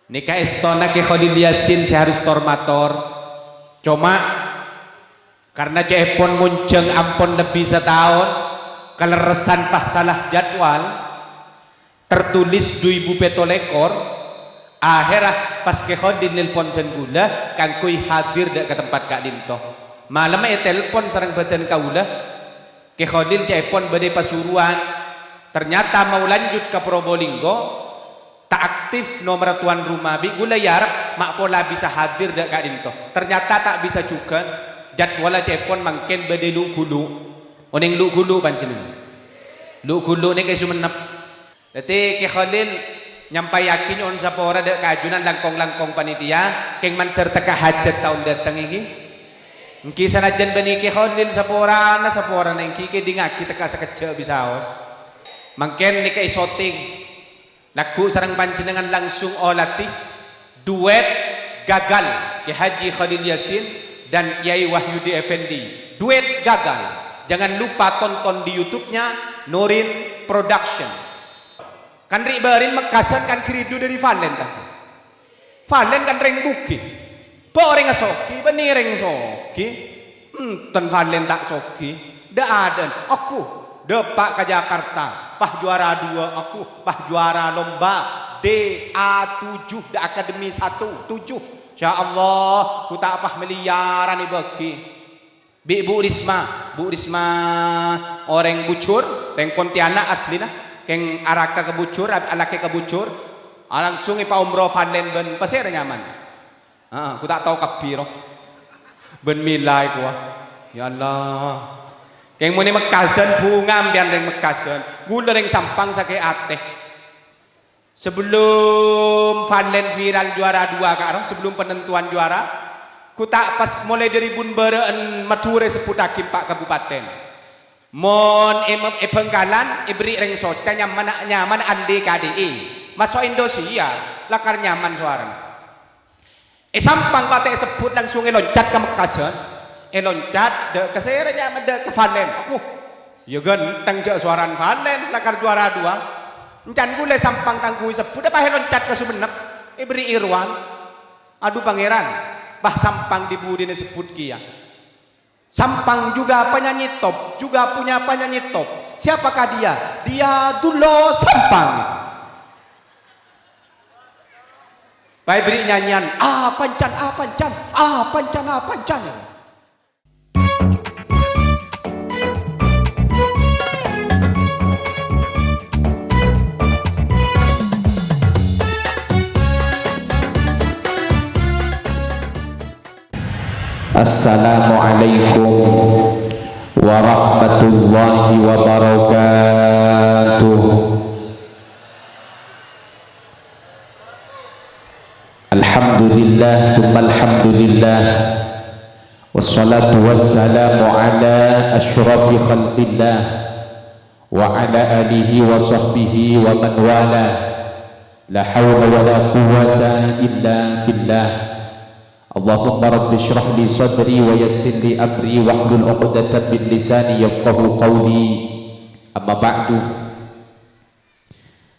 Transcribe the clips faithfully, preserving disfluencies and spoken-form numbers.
Nèka èstona Kè Kholil Yasin sè harus tor-mator. Coma, karna ca'èpon ngonjhâng ampon lebbi sataon, kalerressan pas sala jadwal, tertulis du èbu pètto lèkor, ahèrra pas Kè Kholil nelpon dân kaulâ kaangghuy hadir dâ' ka tempat ka'dinto. Malemma ètelpon sareng bhâdhân kaulâ, Kè Kholil ca'èpon bâdâ pasuruwan, ternyata mau lanjut ka Probolinggo, ta' aktif nomerra towan roma, bi' kaulâ èarep ma' pola bisa hadir dâ' ka'dinto. Ternyata ta' bisa jhughân, jadwalla ca'èpon mangkèn bâdâ lu'-ghulu'. Onèng lu'-ghulu' panjhennengngan? Lu'-ghulu' nèka è Songennep. Dâddhi, Kè Kholil nyampayaghi nyo'on sapora dâ' ka ajunan langkong-langkong panitia, kèng mandhâr tekka hajhât taon dâteng ènggi. Ènggi sanajjân bânnè Kè Kholil saporana, saporana ènggi kèdingngaghi tekka sakejjhâ' bisaos. Mangkèn nèka èsoting. Lagghu' sareng panjhennengngan langsung oladhi. Duet Gagal, Kè Haji Kholil Yasin dan Kiai Wahyudi Effendi. Duet Gagal. Jangan lupa tonton di YouTube-nya Nurin Production. Kan ri'-bâri' mekkasân kan ghi' ridhu dâri Valen, kan? Valen kan rèng bughi. Bâ' orèng soghi, bânnè rèng soghi. Enten Valen ta' soghi. Dâ'-adâ'ân, aku dâpa' ka Jakarta, pas juara dua aku, pas juara lomba D A tujuh, dâ' akademi satu, tujuh. Insya Allah, ku ta' pas miliyaran èbâghi. Bi' Bu Risma, Bu Risma orèng Bujur, rèng Pontianak asllina, kèng araka ka Bujur, ab-, alakè ka Bujur, a, langsung èpaomroh Valen bân pasèra nyaman. Heeh, ku ta' tao kabbhi, ro. Bân mèla è kowa. Ya Allah. Kèng monè mekkasân, bhunga sampèyan rèng mekkasân. Kaulâ rèng Sampang sakè' atè. Sabellunna Valen viral juara dua, Ka', ro, sabellunna penentuan juara, ku ta' pas molaè dâri bun bârâ'ân Madhurâ èsebbhuttaghi empa' kabupaten. Mon è, è Bhângkalan èberri' rèng Soca nyamana, nyamana Andi K D I. Maso' Indosiar, lakar nyaman sowarana. È Sampang patè èsebbhut langsung èloncat ka mekkasân. Èloncat dâ' ka sèra nyamana dâ' ka Valen. Wah, ya ghântheng jhâ' sowarana Valen, lakar juara dua. Èncan kaulâ è Sampang tangghu èsebbhut, pas èloncat ka Songennep, èberri'i rowan. Adhu Pangèran, pas Sampang dhi-budhina èsebbhut kèya. Sampang juga penyanyi top, juga punya penyanyi top. Siapakah dia? Dia Dullo Sampang. Pas èberri' nyanyian, "Apancan, apancan, apancan, apancan." Assalamualaikum warahmatullahi wabarakatuh. Alhamdulillah, tsumma alhamdulillah. Wassalatu wassalamu ala asyrafi khalqillah wa ala alihi wa sahbihi wa man wala. La haula wa la quwwata illa billah. Allahumma rabbi shrah li sadri wa yassir li amri wahlul 'uqdatam min lisani yafqahu qawli. Amma ba'du.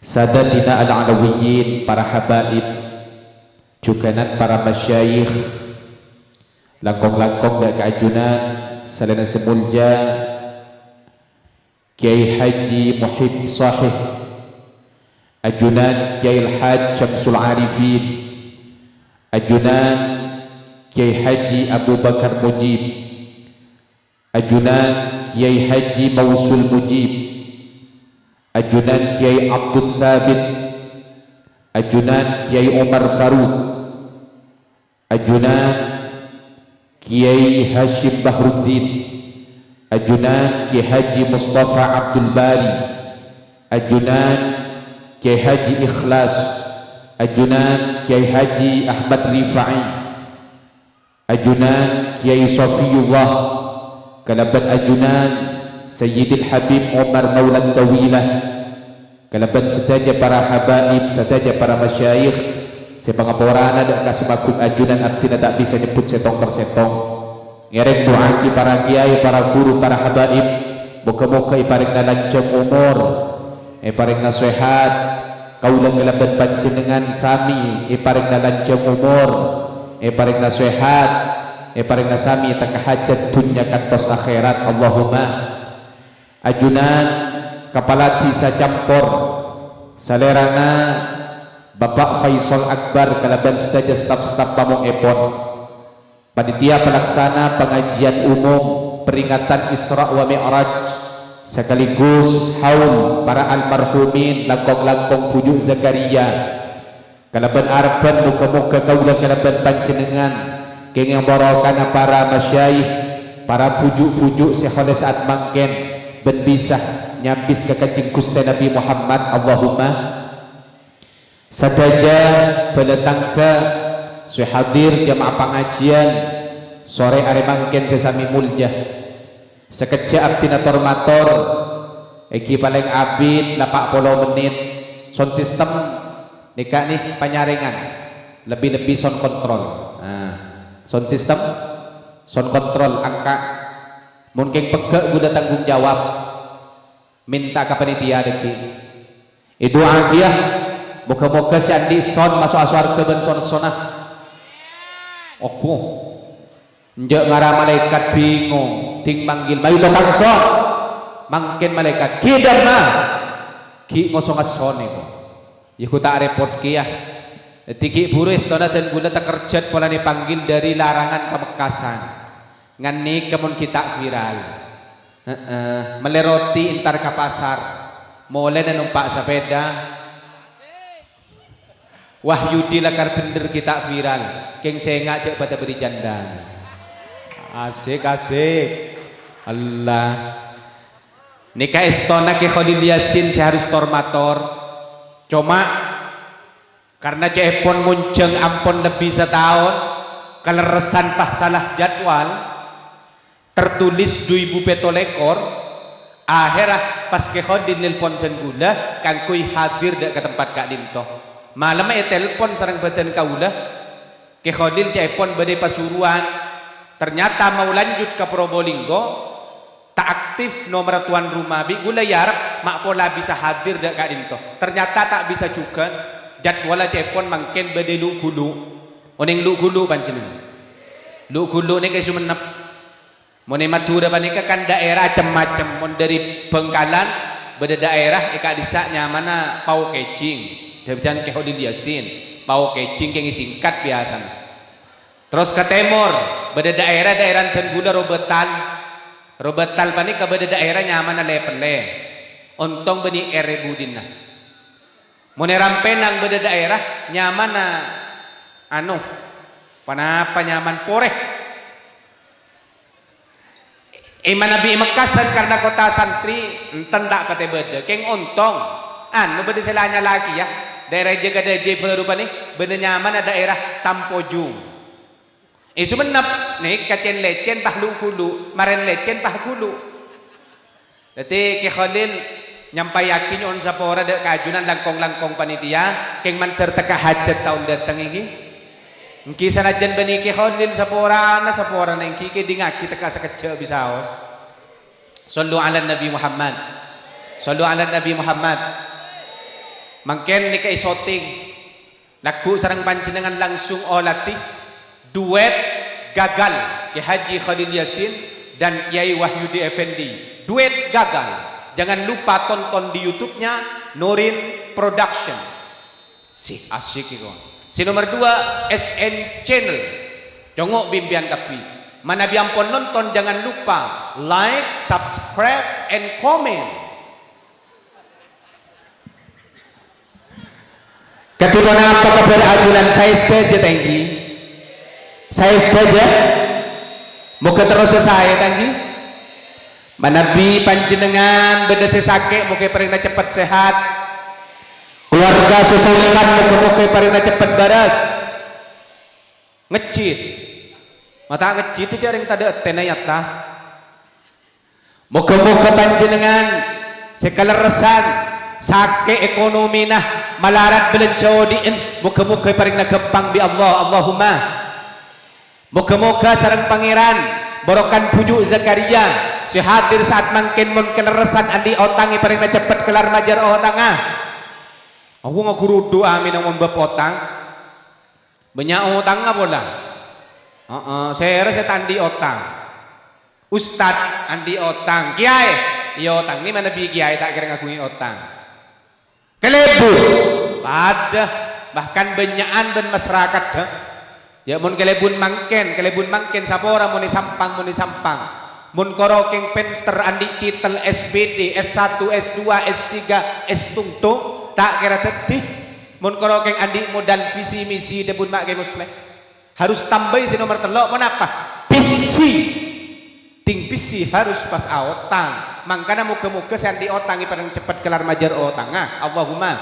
Sadatina al-alawiyyin, para habaib, jhughânan para masyayikh, langkong-langkong dâ' ka ajunan, salaèn sè molja, Kiai Haji Muhib Sahih, ajunan Kiai Al-Haj Syamsul Arifin, ajunan Kiai Haji Abu Bakar Mujib, ajunan Kiai Haji Mausul Mujib, ajunan Kiai Abdul Tsabit, ajunan Kiai Umar Faruq, ajunan Kiai Hasyim Bahruddin, ajunan Kiai Haji Mustafa Abdul Bari, ajunan Kiai Haji Ikhlas, ajunan Kiai Haji Ahmad Rifai, ajunan Kiai Sofiyullah, kalabân ajunan Sayyidil Habib Umar Maulad Tawilah, kalabân sadhâjâ para habaib, sadhâjâ para masyayikh sè pangaporana dâ' ka sè maghun ajunan, abdhina ta' bisa nyebbhut sèttong per sèttong. Ngèrèng du'aaghi para kiai, para ghuru, para habaib, moghâ-moghâ èparèngana lanjhâng omor, èparèngana sehat, Kaulâ kalabân panjhennengngan sami èparèngana lanjhâng omor, èparèngana sehat, èparèngana sami tekka hajhât dhunnya kantos akhèrat. Allahumma. Ajunan Kapala Dhisa Campor, salèrana Bapak Faisal Akbar kalabân sadhâjâ staf-staf pamongèpon. Panitia pelaksana pangajian umum peringatan Isra wa Mi'raj, sekaligus haul para almarhumin langkong-langkong bhuju' Zakaria. Kalabân arebbhân moghâ-moghâ kaulâ kalabân panjhennengngan kèngèng barokana para masyayikh, para bhuju'-bhuju' sè hollè sa'at mangkèn bân bisa nyabis ka Kanjeng Ghustè Nabbhi Muhammad. Allahumma. Sadhâjâ bhâlâ tangghâ sè hadir jamaah pangajian sorè arè mangkèn sè samè molja. Sakejjhâ' abdhina tor-mator, èngghi palèng abit la pa' polo mennit. Sound system nèka nè panyarèngan, lebbi-lebbi sound control. Nah, sound system, sound control, angka'. Mon kèng pegghâ' ghulâ tanggung jawab. Mènta ka panitia dhâggi'. Èdu'aaghi, yâ. Moghâ-moghâ sè andi' son maso'a sowarghâ bân son-sonna. Okoh. Enjâ' ngara malaèkat bingung, dhing manggil, "Mayu tokang son." Mangkèn malaèkat, "Ghi' dâmma." Ghi' ngosonga son èko. Yâ, ghu ta' rèpot kèya. Dhâddhi ghi' bhuru èstona dân ghulâ takerjhât polana èpanggil dhâri larangan Pamekasan. Ngannèka mon ghi' ta' viral. Heeh, mellè roti entar ka pasar. Molèna nompa' sapèda. Wahyudi lakar bhendher ghi' ta' viral. Kèng sènga' jhâ' padâ bâri' jhândhâna. Asik, asik. Allah. Nèka èstona Kè Kholil Yasin sè harus tor-mator. Coma, karna ca'èpon monjhâng ampon lebbi sataon, kalerressan pas sala jadwal, tertulis du èbu pètto lèkor, ahèrra pas Kè Kholil nelpon dân ghulâ kaangghuy hadir dâ' ka tempat ka'dinto. Malemma ètelpon sareng bhâdhân kaulâ, Kè Kholil ca'èpon bâdâ è Pasuruan, ternyata mau lanjut ka Probolinggo, ta' aktif nomerra tuan rumah, bi' ghulâ èarep ma' pola bisa hadir dâ' ka'dinto. Ternyata ta' bisa jhughân, jadwalla ca'èpon mangkèn bâdâ è Lu' Ghulu'. Onèng Lu' Ghulu' panjhennengngan? Lu' Ghulu' nèka è Songennep. Mon è Madhurâ panèka kan daerah cem-macem. Mon dâri Bhângkalan bâdâ daerah è ka'dissa' nyamana Pao Kejing. Dhâbâjân Kè Kholil Yasin, Pao Kejing kèng èsingkat biyasana. Terros ka tèmor, bâdâ daerah-daerah dân ghulâ Robatal. Robatal panèka bâdâ daerah nyamana Lèpellè. Ontong bânnè R è budina. Mon è Rampènang bâdâ daerah nyamana, anu, ponapa nyamana, Porè. È manabi è Mekkasân karna kottha santri, enten ta' patè bâdâ. Kèng ontong, anu, bâdâ sè la nyala'aghi, yâ. Daerah Jagadajâ bhâru panè, bâdâ nyamana daerah Tampojung. È Songennep, nèka cèn-lècèn pas Lu' Ghulu', marèn lècèn pas Ghulu'. Dhâddhi, Kè Kholil nyampayaghi nyo'on sapora dâ' ka ajunan langkong-langkong panitia, kèng mandhâr tekka hajhât taon dâteng èngghi. Èngghi sanajjân bânnè Kè Kholil saporana, saporana èngghi kèdingngaghi tekka sakejjhâ' bisaos. Shallu 'alan Nabi Muhammad. Shallu 'alan Nabi Muhammad. Mangkèn nèka èsoting. Lagghu' sareng panjhennengngan langsung olatè duet Gagal, Kè Haji Kholil Yasin dan Kiai Wahyudi Effendi. Duet Gagal. Jangan lupa tonton di YouTube-nya Nurin Production. Sè asyik iku. Sè nomer dua, S N Channel. Congo' bi' empèyan kabbhi. Manabi ampon nonton, jangan lupa like, subscribe, and comment. Kadhi ponapa kabhâr ajunan? Saè sadhâjâ ta' èngghi? Saè sadhâjâ? Moghâ terrosa saè ta' èngghi? Manabi panjhennengngan bâdâ sè sakè', moghâ èparèngana ceppet sehat. Keluarga sè saonèkan, moghâ-moghâ èparèngana ceppet bârâs. Ngejjit. Ma' ta' ngejjit jâ' rèng tadâ' ètèna è attas. Moghâ-moghâ panjhennengngan sè kalerressan, sakè' ekonomina, malarat bâlânjhâ odi'en, moghâ-moghâ èparèngana ghâmpang bi' Allah, Allahumma. Moghâ-moghâ sareng Pangèran, bhârokan bhuju' Zakaria sè hadir sa'at mangkèn mon kalerressan andi' otang èparèngana ceppet kellar majâr otangnga. Aku ngaghurudhu amèn ngombâ otang. Bânnya' otangnga pola. Heeh, sèra sè ta' andi' otang. Ustad andi' otang. Kèyaè, iyâ otangè manabi kèyaè ta' kèra ngaghungè otang. Kalèbun, padâ, bahkan bânnya'an bân masarakat, ha. Yâ, mon kalèbun mangkèn, kalèbun mangkèn sapora mon è Sampang, mon è Sampang. Mon koro kèng pènter andi' titel S P D, S satu, S dua, S tiga, S tungtung, ta' kèra dhâddhi. Mon koro kèng andi' modal visi misi dhâbuna Ma' Kè Musleh. Harus tambâi sè nomer tello', ponapa? Bisi. Ting bisi harus pas aotang. Mangkana moghâ-moghâ sè andi' otang èparèng ceppet kellar majâr otangnga. Allahumma.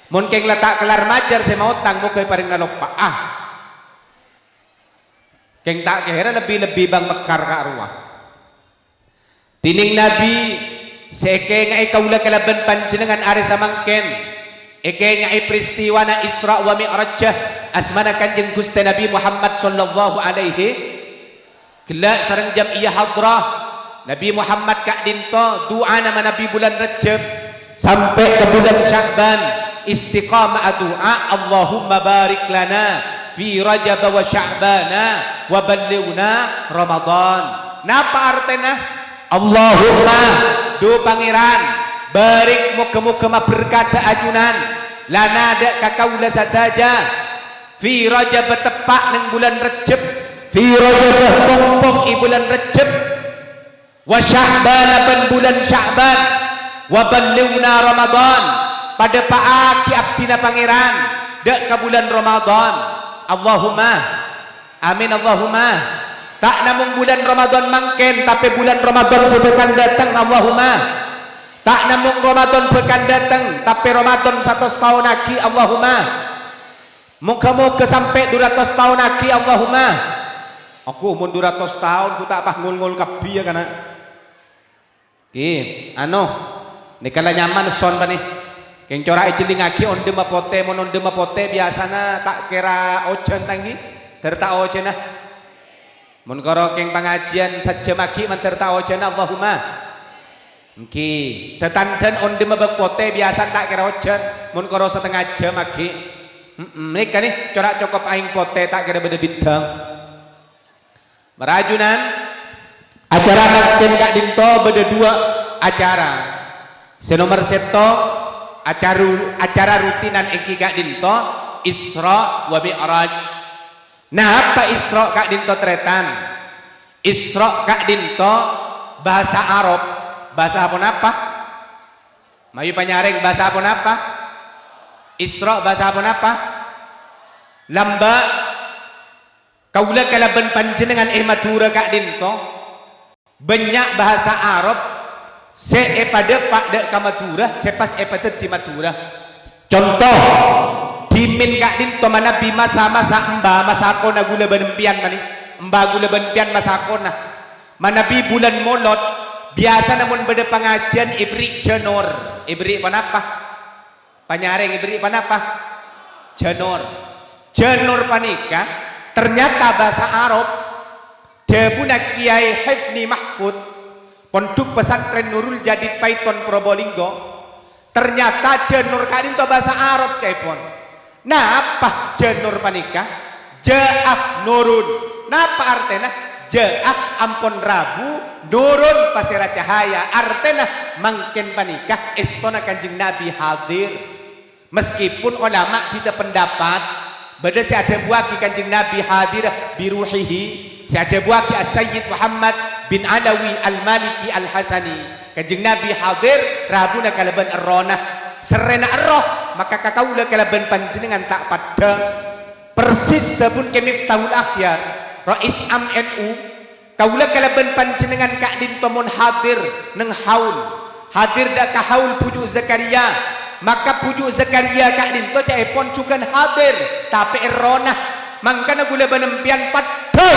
Mon kèng la ta' kellar majâr sè maotang, moghâ èparèng naloppa'a. Kèng ta' kèra lebbi-lebbi bâng mekkar ka'rowa. Dhinèng Nabi sè èkènga'è kaulâ kalabân panjhennengngan arè samangkèn, èkènga'è peristiwana Isra wa Mi'rajjâ asmana Kanjeng Ghustè Nabi Muhammad sallallahu alaihi, ghellâ' sareng jam'iyah hadrah Nabi Muhammad ka'dhinto, du'ana manabi bulân Rejjeb, sampè' ka bulân Sya'ban, istiqamah adu'a, "Allahumma barik lana fi Rajab wa Sya'bana wa ballighna Ramadan." Napa artèna? Allahumma, dhu Pangèran, barik, moghâ-moghâ maberkadhâ ajunan, lana dâ' ka kaulâ sadhâjâ, fi Rajab, teppa' neng bulân Rejjeb, fi Rajab, pong-pong è bulân Rejjeb, wa Sya'bana bân bulân Sya'ban, wa ballighna Ramadan, padâpa'aghi abdhina Pangèran dâ' ka bulân Ramadan. Allahumma, amin, Allahumma. Ta' namong bulân Ramadan mangkèn, tapè bulân Ramadan sè bhâkal dâteng, Allahumma. Ta' namong Ramadan bhâkal dâteng, tapè Ramadan satos taon aghi', Allahumma. Moghâ-moghâ sampè' dhu ratos taon aghi', Allahumma. Aku mon dhu ratos taon, ghu ta' pas ngol-ngol kabbhi, yâ, kana'. Ghi, anu, nèka la nyaman son, panè. Kèng cora' èjhellingngaghi ondhem apotè, mon ondhem apotè biyasana ta' kèra ojhân, ta' ènggi? Dâr ta' ojhâna. Mon koro kèng pangajiyân sajjhâm aghi' mandhâr ta' ojhâna, Allahumma. Ènggi, tatandhân ondhemma bâk potè biyasana ta' kèra ojhân, mon koro satengnga jhâm aghi'. Mm-mm, nèka nè, cora' cokop aèng potè ta' kèra bâdâ bhidhâng. Mara ajunan, acara mangkèn ka'dhinto bâdâ duwâ' acara. Sè nomer sèttong, acaru-, acara rutinan ènggi ka'dhinto, Isra wa Mi'raj. Napa Isra ka'dhinto, tarètan? Isra ka'dhinto bhâsa Arab. Bhâsa ponapa? Mayu panyarèng, bhâsa ponapa? Isra bhâsa ponapa? Lambâ'. Kaulâ kalabân panjhennengngan è Madhurâ ka'dhinto. Bânnya' bhâsa Arab sè èpadâpa' dâ' ka Madhurâ, sè pas èpadhâddhi Madhurâ. Conto, dhimèn ka'dhinto manabi masa-masa emba masakona ghulâ bân empèyan, panè. Emba ghulâ bân empèyan masakona. Manabi bulân Molod, biyasana mon bâdâ pangajiyân èberri' jânor. Èberri' ponapa? Panyarèng èberri' ponapa? Jânor. Jânor panèka ternyata bhâsa Arab. Dhâbuna Kèyaè Hifni Mahfud, Pondhuk Pesantren Nurul Jadid Paiton Probolinggo, ternyata jânor ka'dhinto bhâsa Arab, ca'èpon. Napa jânor panèka? Jâ'ah nurun. Napa artèna? Jâ'ah ampon rabu, nurun pasèra cahaya. Artèna mangkèn panèka èstona Kanjeng Nabi hadir. Meskipun ulama bhidhâ pendapat, bâdâ sè adhâbuwâghi Kanjeng Nabi hadir bi ruhihi, sè adhâbuwâghi As-Sayyid Muhammad bin Alawi Al-Maliki Al-Hasani. Kanjeng Nabi hadir rabuna kalabân errohna. Serrèna erroh, maka ka kaulâ kalabân panjhennengngan ta' paddhâ. Persis dhâbuna Kè Miftahul Akhyar, Rais Am N U, kaulâ kalabân panjhennengngan ka'dhinto mon hadir neng haul, hadir dâ' ka haul Bhuju' Zakaria, maka Bhuju' Zakaria ka'dhinto ca'èpon jhughân hadir, tapè errohna, mangkana ghulâ bân empèyan paddhâ.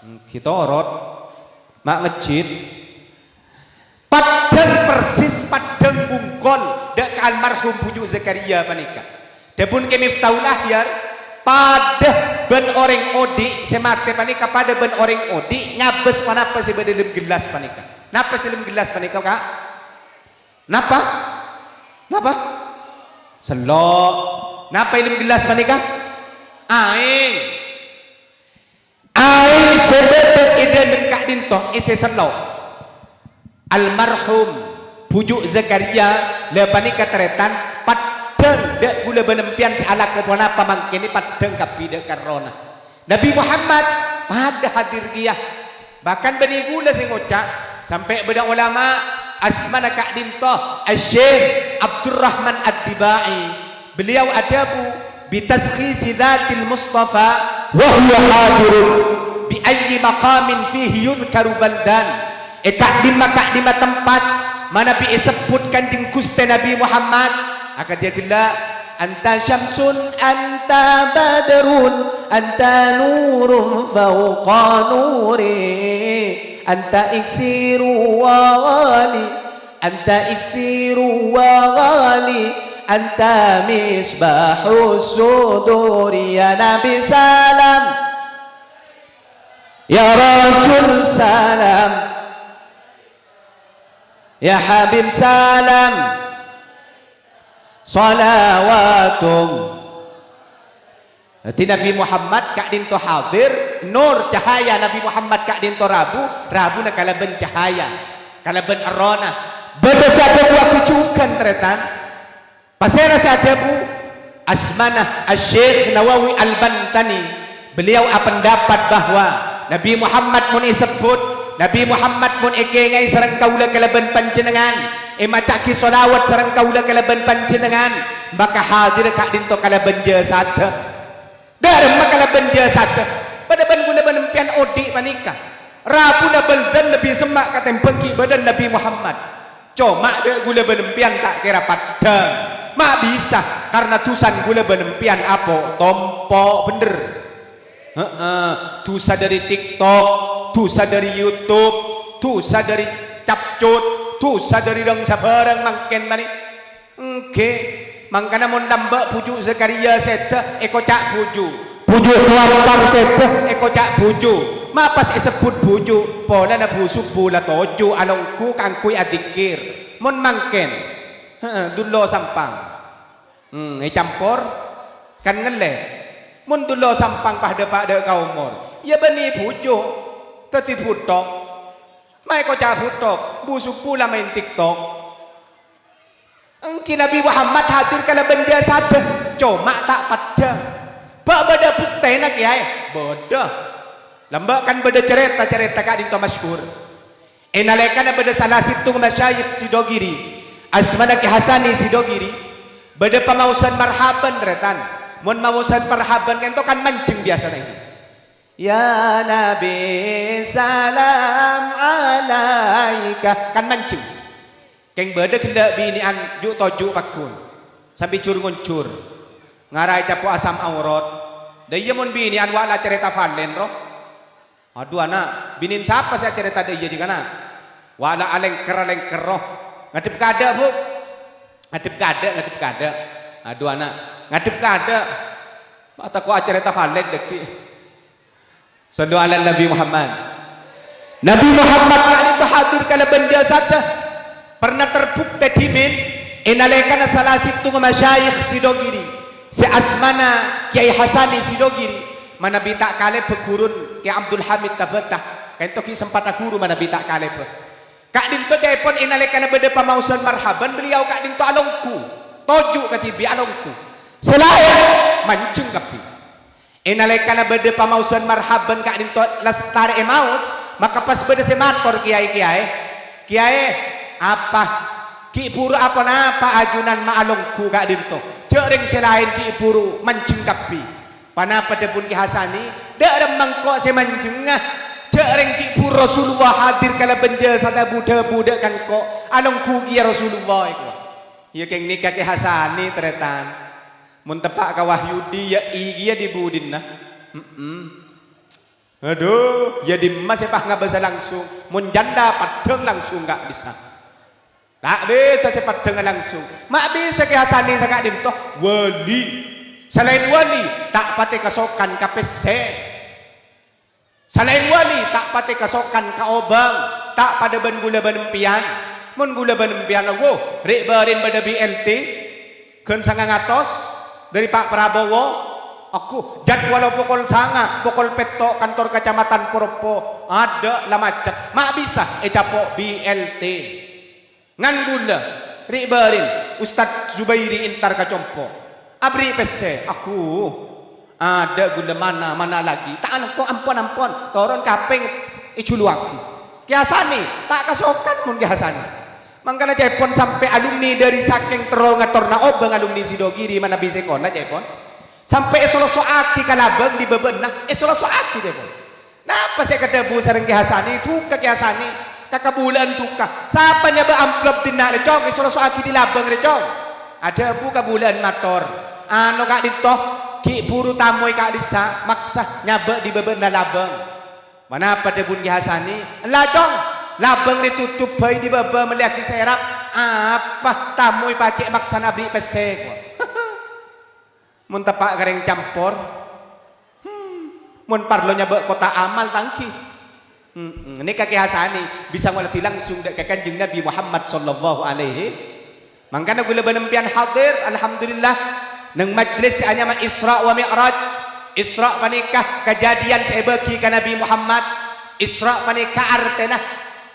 Ènggi torot, ma' ngejjhit. Paddhâng persis, paddhâng bungkol dâ' ka almarhum Bhuju' Zakaria panèka. Dhâbuna Kè Miftahul Akhyar, paddhâ bân orèng odi' sè matè panèka paddhâ bân orèng odi' ngabâs ponapa sè bâdâ è dâlem gellas panèka. Napa sè è dâlem gellas panèka, Ka'? Napa? Napa? Sello'. Napa è dâlem gellas panèka? Aèng. Aèng sè bâdâ è dâlem ka'dinto èssè sello'. Almarhum Bhuju' Zakaria la panèka tarètan, paddhâng dâ' ghulâ bân empèyan sè alako ponapa mangkèn paddhâng kabbhi dâ' ka errohna. Nabi Muhammad padâ hadir kèya. Bahkan bânnè ghulâ sè ngoca', sampè' bâdâ olama asmana ka'dinto Asy-Syeikh Abdurrahman Ad-Dibai. Beliau adhâbu, "Bi taskhisi dzatil Mustafa wa huwa hadirun, bi ayyi maqamin fihi yudhkaru baldan." È ka'dimma-ka'dimma tempat manabi èsebbhut Kanjeng Ghustè Nabi Muhammad, akadhi ghellâ', "Anta syamsun, anta badrun, anta nurun fauqa nuri, anta iksiru wa ghali, anta iksiru wa ghali, anta misbahu suduri." Ya Nabi salam, ya Rasul salam, ya Habib salam, salawatum. Dhâddhi Nabi Muhammad ka'dinto hadir, nur cahaya Nabi Muhammad ka'dinto rabu, rabuna kalabân cahaya, kalabân errohna. Bâdâ sè adhâbu jhughân, tarètan. Pasèra sè adhâbu? Asmana Asy-Syeikh Nawawi Al-Bantani. Beliau apendapat bahwa Nabi Muhammad mon èsebbhut, Nabi Muhammad mon èkèngè'è sareng kaulâ kalabân panjhennengngan, èmaca'aghi shalawat sareng kaulâ kalabân panjhennengngan, maka hadir ka'dinto kalabân jasadda. Dâ' remma kalabân jasadda, padâ bân ghulâ bân empèyan odi' panèka. Rabuna baldan lebbi semma' katèmbhâng ghi' bâdân Nabi Muhammad. Coma dâ' ghulâ bân empèyan ta' kèra paddhâng. Ma' bisa, karna dusana ghulâ bân empèyan apo'-tompo' bhendher. Heeh, dusa dâri TikTok, dusa dâri YouTube, dusa dâri capcut, dusa dâri rang-sabhârâng mangkèn manè. Èngghi, mangkana mon lambâ' Bhuju' Zakaria sèdhâ èkoca' bhuju', Bhuju' Towampang sèdhâ èkoca' bhuju', ma' pas èsebbhut bhuju', polana bu-subbhu la toju' alongghu kaangghuy adzikkèr. Mon mangkèn, heeh, Dullo Sampang. Hmm, ècampor, kan ngellè. Mon Dullo Sampang padâ pa' dâ' ka omor, iyâ bânnè bhuju', dhâddhi bhuthok. Ma' èkoca' bhuthok, bu-subbhu la maèn TikTok. Èngghi Nabi Muhammad hadir kalabân jasadda, coma ta' paddhâng. Bâ' bâdâ buktèna, Kèyaè? Bâdâ. Lambâ' kan bâdâ carèta-carèta ka'dinto masyhur. È nalèkana bâdâ sala sèttong masyayikh Sidogiri, asmana Kè Hasani Sidogiri, bâdâ pamaosan marhaban, tarètan. Mon maosan marhaban ka'dinto kan manjheng biyasana ghi. Ya Nabi, salam alaika. Kan manjheng. Kèng bâdâ ghellâ' binè'an ju'-toju' pagghun. Sambi jur-ngonjur. Ngara ècapo' asam aurat. Dâ' iyâ mon binè'an wa' la carèta valen, ro. Adhu, ana', binèn sapa sè acarèta dâ' iyâ, dhi' kana'? Wa' la alèngker-alèngker, ro. Ngadhep ka adâ', Bu. Ngadhep ka adâ', ngadhep ka adâ'. Adhu, ana', ngadhep ka adâ'. Ma' tako' acarèta valen dhâggi'. Shallu ala Nabi Muhammad. Nabi Muhammad ka'dinto hadir kalabân jasadda. Pernah terbukti dhimèn è nalèkana sala sèttong masyayikh Sidogiri, sè asmana Kèyaè Hasani Sidogiri, manabi ta' kalèbâ ghurun Kè Abdul Hamid Tabata. Ka'dinto ghi' sempadhâ ghuru manabi ta' kalèbâ. Ka'dinto ca'èpon è nalèkana bâdâ pamaosan marhaban, beliau ka'dinto alongghu, toju' kadhibi' alongghu. Sè laèn manjheng kabbhi. È nalèkana bâdâ pamaosan marhaban ka'dinto lastarè èmaos, maka pas bâdâ sè mator, "Kèyaè, Kèyaè, Kèyaè, apa? Ghi' bhuru aponapa ajunan ma' alongghu ka'dinto? Jhâ' rèng sè laèn ghi' bhuru manjheng kabbhi." Panapa dhâbuna Kè Hasani? "Dâ' remma engko' sè manjhengnga. Jhâ' rèng ghi' bhuru Rasulullah hadir kalabân jasadda bu-dhâbu dâ' ka engko', alongghu kèya Rasulullah," èkowa. Iyâ, kèng nèka Kè Hasani, tarètan. Mon teppa' ka Wahyudi, yâ, iyâ, dhi budina. Mm-mm. Adhu, yâ, dimma sè pas ngabâsa langsung? Mon janda, paddhâng langsung, ta' bisa. Ta' bisa sè paddhângnga langsung. Ma' bisa Kè Hasani saka'dinto? Wali. Salaèn wali, ta' patè kasokan ka pèssè. Salaèn wali, ta' patè kasokan ka obâng, ta' padâ bân ghulâ bân empèyan. Mon ghulâ bân empèyan, wo, rè'-bâri'na bâdâ B L T. Ghân sangang atos dhâri Pa' Prabowo, agghu, jadwal pokol sanga, pokol pètto' kantor kacamatan Poroppo, adâ' la macet, ma' bisa ècapo' B L T. Ngan ghulâ, ri'-bâri'na, Ustadz Zubairi entar ka compo', aberri' pèssè, agghu, adâ' ghulâ mana, mana lagi, ta' alengko, ampon, ampon, toron kapèng èjhuluwaghi. Kè Hasani, ta' kasokan mon Kè Hasani. Mangkana ca'èpon sampè' alumni dhâri sakèng terro ngatorra obâng alumni Sidogiri manabi sèkona ca'èpon. Sampè' èsolosowaghi ka labâng è bâbâna, èsolosowaghi ca'èpon. Napa sè èkadhâbu sareng Kè Hasani? Dhukka Kè Hasani, ka kabulâ'ân dhukka. Sapa nyabâ' amplop dinna' rè, Cong, èsolosowaghi è labâng rè, Cong? Adhâbu kabulâ'ân mator, "Ano ka'dinto, ghi' buru tamoy ka'dissa', maksa nyabâ' è bâbâna labâng." Manapa dhâbuna Kè Hasani? "Ella, Cong, labâng rè totop bhâi è bâbâ mellèyaghi sèrap. Apa tamoy pajhât maksana aberri' pèssè, kowa." Mon teppa' ka rèng campor, hmm, mon parlo nyabâ' kotak amal, ta' ènggi. Hmm, nèka Kè Hasani bisa ngoladhi langsung dhâ' ka Kanjeng Nabi Muhammad sallallahu alaihi. Mangkana ghulâ bân empèyan hadir, alhamdulillah, neng majlis sè anyama Isra wa Mi'raj. Isra panèka kadhâddhiyân sè èbâghi ka Nabi Muhammad. Isra panèka artèna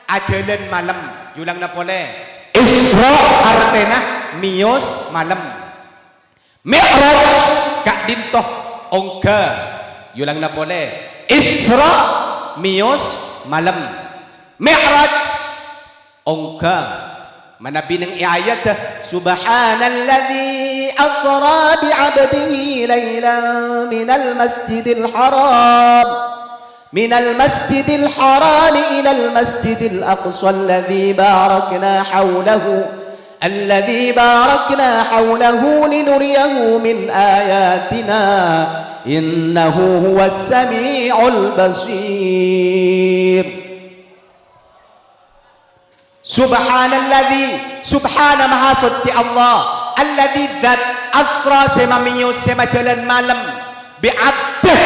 ajhâlân malem. Èolangana polè. Isra artèna mèyos malem. Mi'raj ka'dinto ongghâ. Èolangana polè. Isra mèyos malem. Mi'raj ongghâ. Manabi neng è ayat, "Subhanalladzi asra bi'abdihi lailan minal masjidil haram." Minal masjidil harami ilal masjidil aqsa alladzi barakna haulahu, alladzi barakna haulahu linuriyahu min ayatina, innahu huwas sami'ul basir. Subhanalladzi, subhana maha soccè Allah, alladzi dzat asra sè mamèyos sè majhâlân malem, bi'abdih,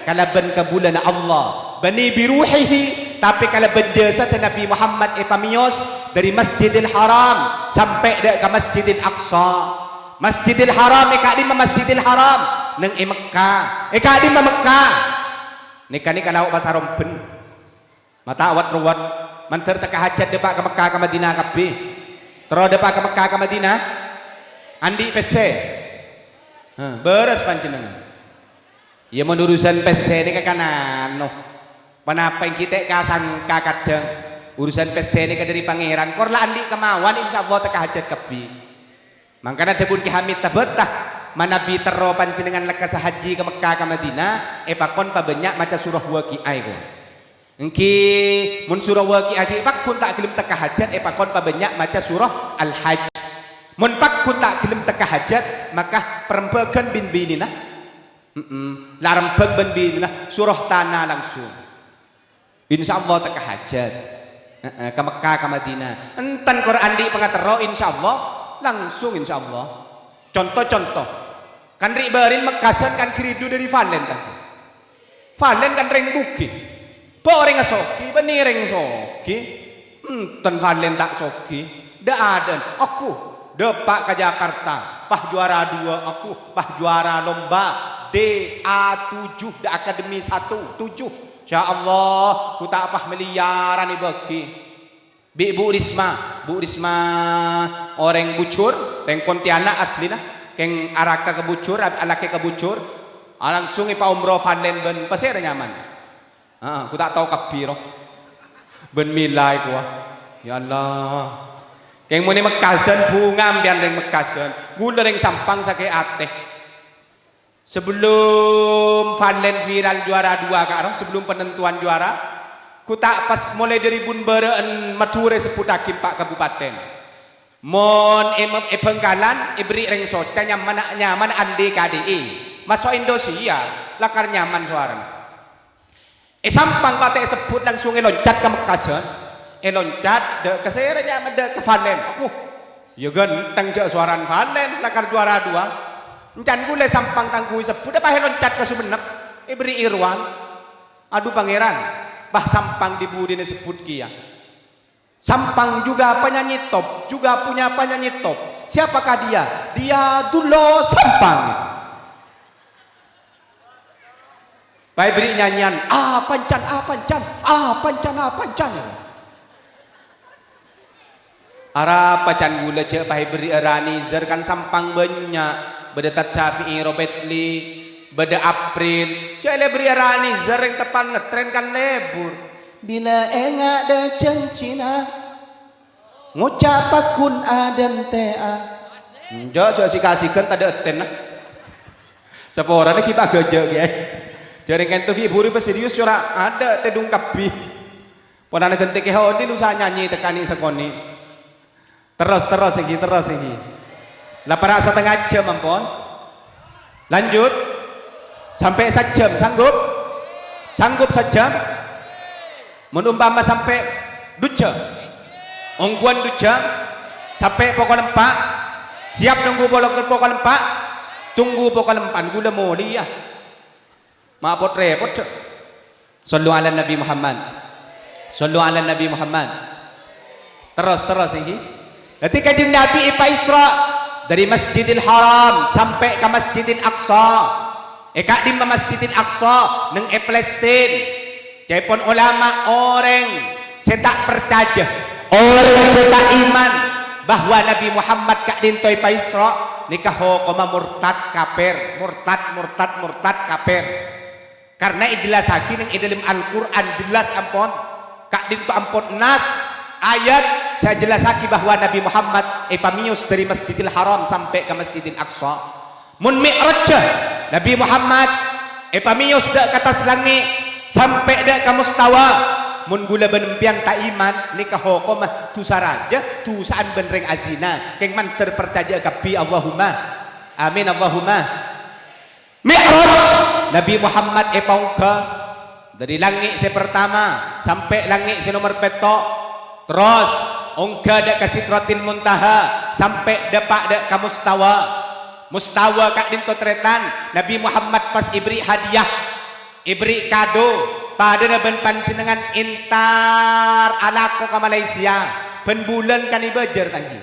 kalabân kabulâna Allah, bânnè biruhihi, tapè kalabân jasadda Nabi Muhammad èpamèyos dhâri Masjidil Haram sampè' dhâ' ka Masjidil Aqsa. Masjidil Haram è ka'dimma Masjidil Haram? Neng è Mekka. È ka'dimma Mekka? Nèka, nèka lao' Pasar Omben. Ma' ta' wet-rowet, mandhâr tekka hajhât dâpa' ka Mekka ka Madinah kabbhi. Terro dâpa' ka Mekka ka Madinah, andi' pèssè. Hah, bârâs panjhennengngan. Iyâ, mon urusan pèssè nèka kan anu, ponapa ènggi ta' èkasangka kadhâng. Urusan pèssè nèka dhâri Pangèran, kor la andi' kemauan, insyaallah tekka hajhât kabbhi. Mangkana dhâbuna Kè Hamid Tabata, manabi terro panjhennengngan lekkasa hajji ka Mekka ka Madinah, èpakon pabânnya' maca surah Waqi'ah, èko. Ènggi, mon surah Waqi'ah ghi' pagghun ta' ghellem tekka hajhât, èpakon pabânnya' maca surah Al-Hajj. Mon pagghun ta' ghellem tekka hajhât, maka parembhâghân bân binèna. Mm-mm. La rembhâk bân binèna, surah Tana langsung. Insyaallah tekka hajhât. Heeh, ka Mekka, ka Madinah. Enten kor andi' pangaterro, insyaallah langsung, insyaallah. Conto-conto. Kan ri'-bâri'na Mekkasân kan ghâridhu dhâri Valen kan. Valen kan rèng bughi. Bâ' orèng soghi, bânnè rèng soghi. Enten Valen ta' soghi. Dâ' adâ'ân, aku dâpa' ka Jakarta, pas juara dua aku, pas juara lomba D A tujuh, dâ' akademi satu, tujuh. Insya Allah, ku ta' pas miliyaran èbâghi. Bi' Bu Risma, Bu Risma orèng Bujur, rèng Pontianak asllina, kèng araka ka Bujur, ab-, alakè ka Bujur, ah, langsung èpaomroh Valen bân pasèra nyaman. Heeh, ku ta' tao kabbhi, ro. Bân mèla èkowa. Ya Allah. Kèng mon è Mekkasân, bhunga sampèyan rèng Mekkasân. Ghulâ rèng Sampang sakè' atè. Sabellunna Valen viral juara dua, Ka', ro, sabellunna panentowan juara, ku ta' pas molaè dhâri bun bârâ'ân Madhurâ èsebbhuttaghi empa' kabupaten. Mon è, è Bhângkalan, èberri' rèng Soca nyamana, nyamana Andi K D I. Maso' Indosiar, lakar nyaman sowarana. È Sampang patè èsebbhut langsung èloncat ka Mekkasân. Èloncat, dâ' ka sèra nyamana, dâ' ka Valen. Wah, iyâ ghântheng jâ' sowarana Valen, lakar juara dua. Èncan ghulâ Sampang tangghu èsebbhut, pas èloncat ka Songennep. Èberri' Irwan. Adhu Pangèran, pas Sampang dhi-budhina èsebbhut kèya. Sampang juga penyanyi top, juga punya penyanyi top. Siapakah dia? Dia Dullo Sampang. Bhâi bherri' nyanyian, "Apancan, apancan, apancan, apancan." Arapa can ghulâ jhâ' bhâi bherri'â Rani Zar, kan Sampang bânnya'. Bâdâ Tat Syafi'i Robetli, bâdâ April. Jhâ' lè bherri'â Rani Zar, rèng teppan ngetrèn kan lebur. Bilâ enga' dâ-, jhânjhina, ngoca' paggun adântè'a. Enjâ', jhâ' sika-sikan tadâ' ètèna. Saporana ghi' pagâjâ' kèya. Jhâ' rèng kento ghi' buru pas serius cora' adâ' tèdung kabbhi. Polana ghântè kèya odi lusa nyanyi tekani sakonè'. Terros, terros ènggi, terros ènggi. La para' satengnga jhâm ampon. Lanjut. Sampè' sajhâm, sanggup? Sanggup sajhâm? Mon umpama sampè' dujjhâ, ongghuwân dujjhâ, sampè' pokol empa', siap nongghu polo-, pokol empa', tunggu pokol empa'an ghulâ molèya. Ma' pot-rèpot, Cak. Shallu 'alan Nabi Muhammad. Shallu 'alan Nabi Muhammad. Terros, terros, ènggi. Dhâddhi Kanjeng Nabi èpaisra' dhâri Masjidil Haram sampè' ka Masjidil Aqsa. È ka'dimma Masjidil Aqsa? Neng è Palestina. Ca'èpon olama, orèng sè ta' parcajâ, orèng sè ta' iman bahwa Nabi Muhammad ka'dinto èpaisra', nèka hokomma murtad, kafir, murtad, murtad, murtad, kafir. Karna èjellassaghi neng è dâlem Al-Qur'an, jelas ampon. Ka'dinto ampon nas ayat sè ajellassaghi bahwa Nabi Muhammad èpamèyos dhâri Masjidil Haram sampè' ka Masjidil Aqsa. Mon Mi'rajjhâ Nabi Muhammad èpamèyos dâ' ka attas langngè' sampè' dâ' ka mustawa, mon ghulâ bân empèyan ta' iman, nèka hokomma dhusa rajâ, dhusa'an bân rèng azina, kèng mandhâr parcajâ kabbhi, Allahumma amin, Allahumma. Mi'raj, Nabi Muhammad èpaongghâ dhâri langngè' sè partama sampè' langngè' sè nomer pètto'. Terros ongghâ dâ' ka Sidratil Muntaha sampè' dâpa' dâ' ka mustawa. Mustawa ka'dinto tarètan, Nabi Muhammad pas èberri' hadiah, èberri' kado, padâna bân panjhennengngan entar alako ka Malaysia, bân bulân kan èbâjâr, ta' ènggi.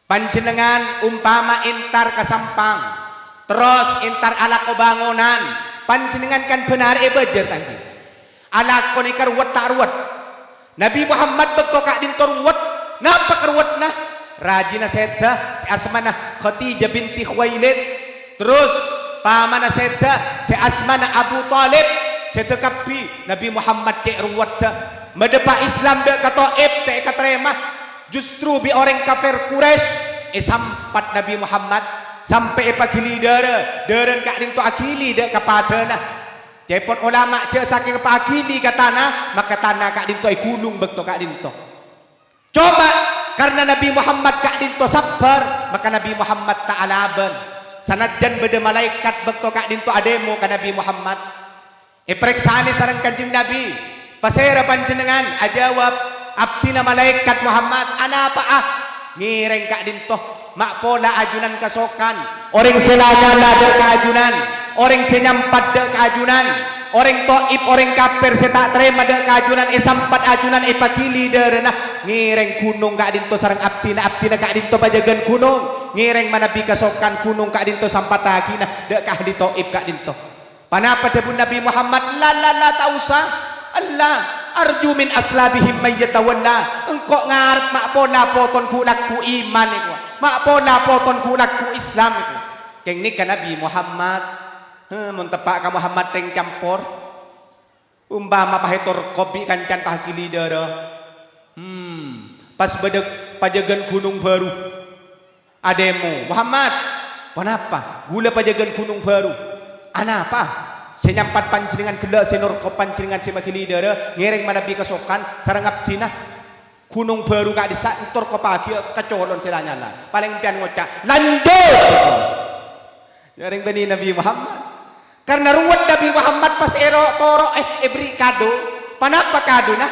Panjhennengngan umpama entar ka Sampang, terros entar alako bangonan, panjhennengngan kan bhender èbâjâr, ta' ènggi? Alako nèka ruwet ta' ruwet? Nabi Muhammad bâkto ka'dinto ruwet. Napa karuwetna? Rajina sèdhâ sè asmana Khadijah binti Khuwailid. Terros, pamana sèdhâ sè asmana Abu Thalib, sèdhâ kabbhi. Nabi Muhammad cè' ruweddhâ. Madhâpa' Islam dâ' ka Thaif ta' èkatarèma. Justru bi' orèng kafir Quraisy èsampat Nabi Muhammad sampè' èpaghili dârâ, dârâna ka'dinto aghili dâ' ka padâna. Ca'èpon olama jâ' sakèng èpaghili ka tana, maka tana ka'dinto èghulung bâkto ka'dinto. Coma karna Nabi Muhammad ka'dinto sabbhâr, maka Nabi Muhammad ta' alabân. Sanajjân bâdâ malaèkat bâkto ka'dinto adhemo ka Nabi Muhammad, èparèksanè sareng Kanjeng Nabi, "Pasèra panjhennengngan?" Ajâwâb, "Abdhina malaèkat Muhammad." "Anapa'a?" "Ngèrèng ka'dinto, ma' pola ajunan kasokan." Orèng sè la nyala dâ' ka ajunan, orèng sè nyampat dâ' ka ajunan, orèng Thaif, orèng kafir sè ta' tarèma dâ' ka ajunan, èsampat ajunan èpaghili dârâna. Ngèrèng ghunong ka'dinto sareng abdhina, abdhina ka'dinto pajâgân ghunong. Ngèrèng manabi kasokan ghunong ka'dinto sampattaghina dâ' ka ahli Thaif ka'dinto. Ponapa dhâbuna Nabi Muhammad? "La, la, la, ta' osa. Ella, arju min aslabihim may yatawalla." Engko' ngarep ma' pola poton ghu'-lagghu' iman èkowa. Ma' pola poton ghu'-lagghu' Islam èkowa. Kèng nèka Nabi Muhammad. He, mon teppa' ka Muhammad tèng campor. Umpama pas ètorkop bi' kancana paghili dârâ. Hmm, pas bâdâ pajâgân ghunong bhâru. Adhemo, "Muhammad, ponapa? Ghulâ pajâgân ghunong bhâru." "Anapa?" "Sè nyampat panjhennengngan ghellâ', sè norkop panjhennengngan sè maghili dârâ, ngèrèng manabi kasokan sareng abdhina. Ghunong bhâru ka'dissa' èntor kopaghiyâ ka colon sè la nyala. Palèng empèyan ngoca', 'Lanjut!'" Ngèrèng bânnè Nabi Muhammad. Karna ruwet Nabi Muhammad pas èro-, toro', eh, èberri' kado. Ponapa kadona?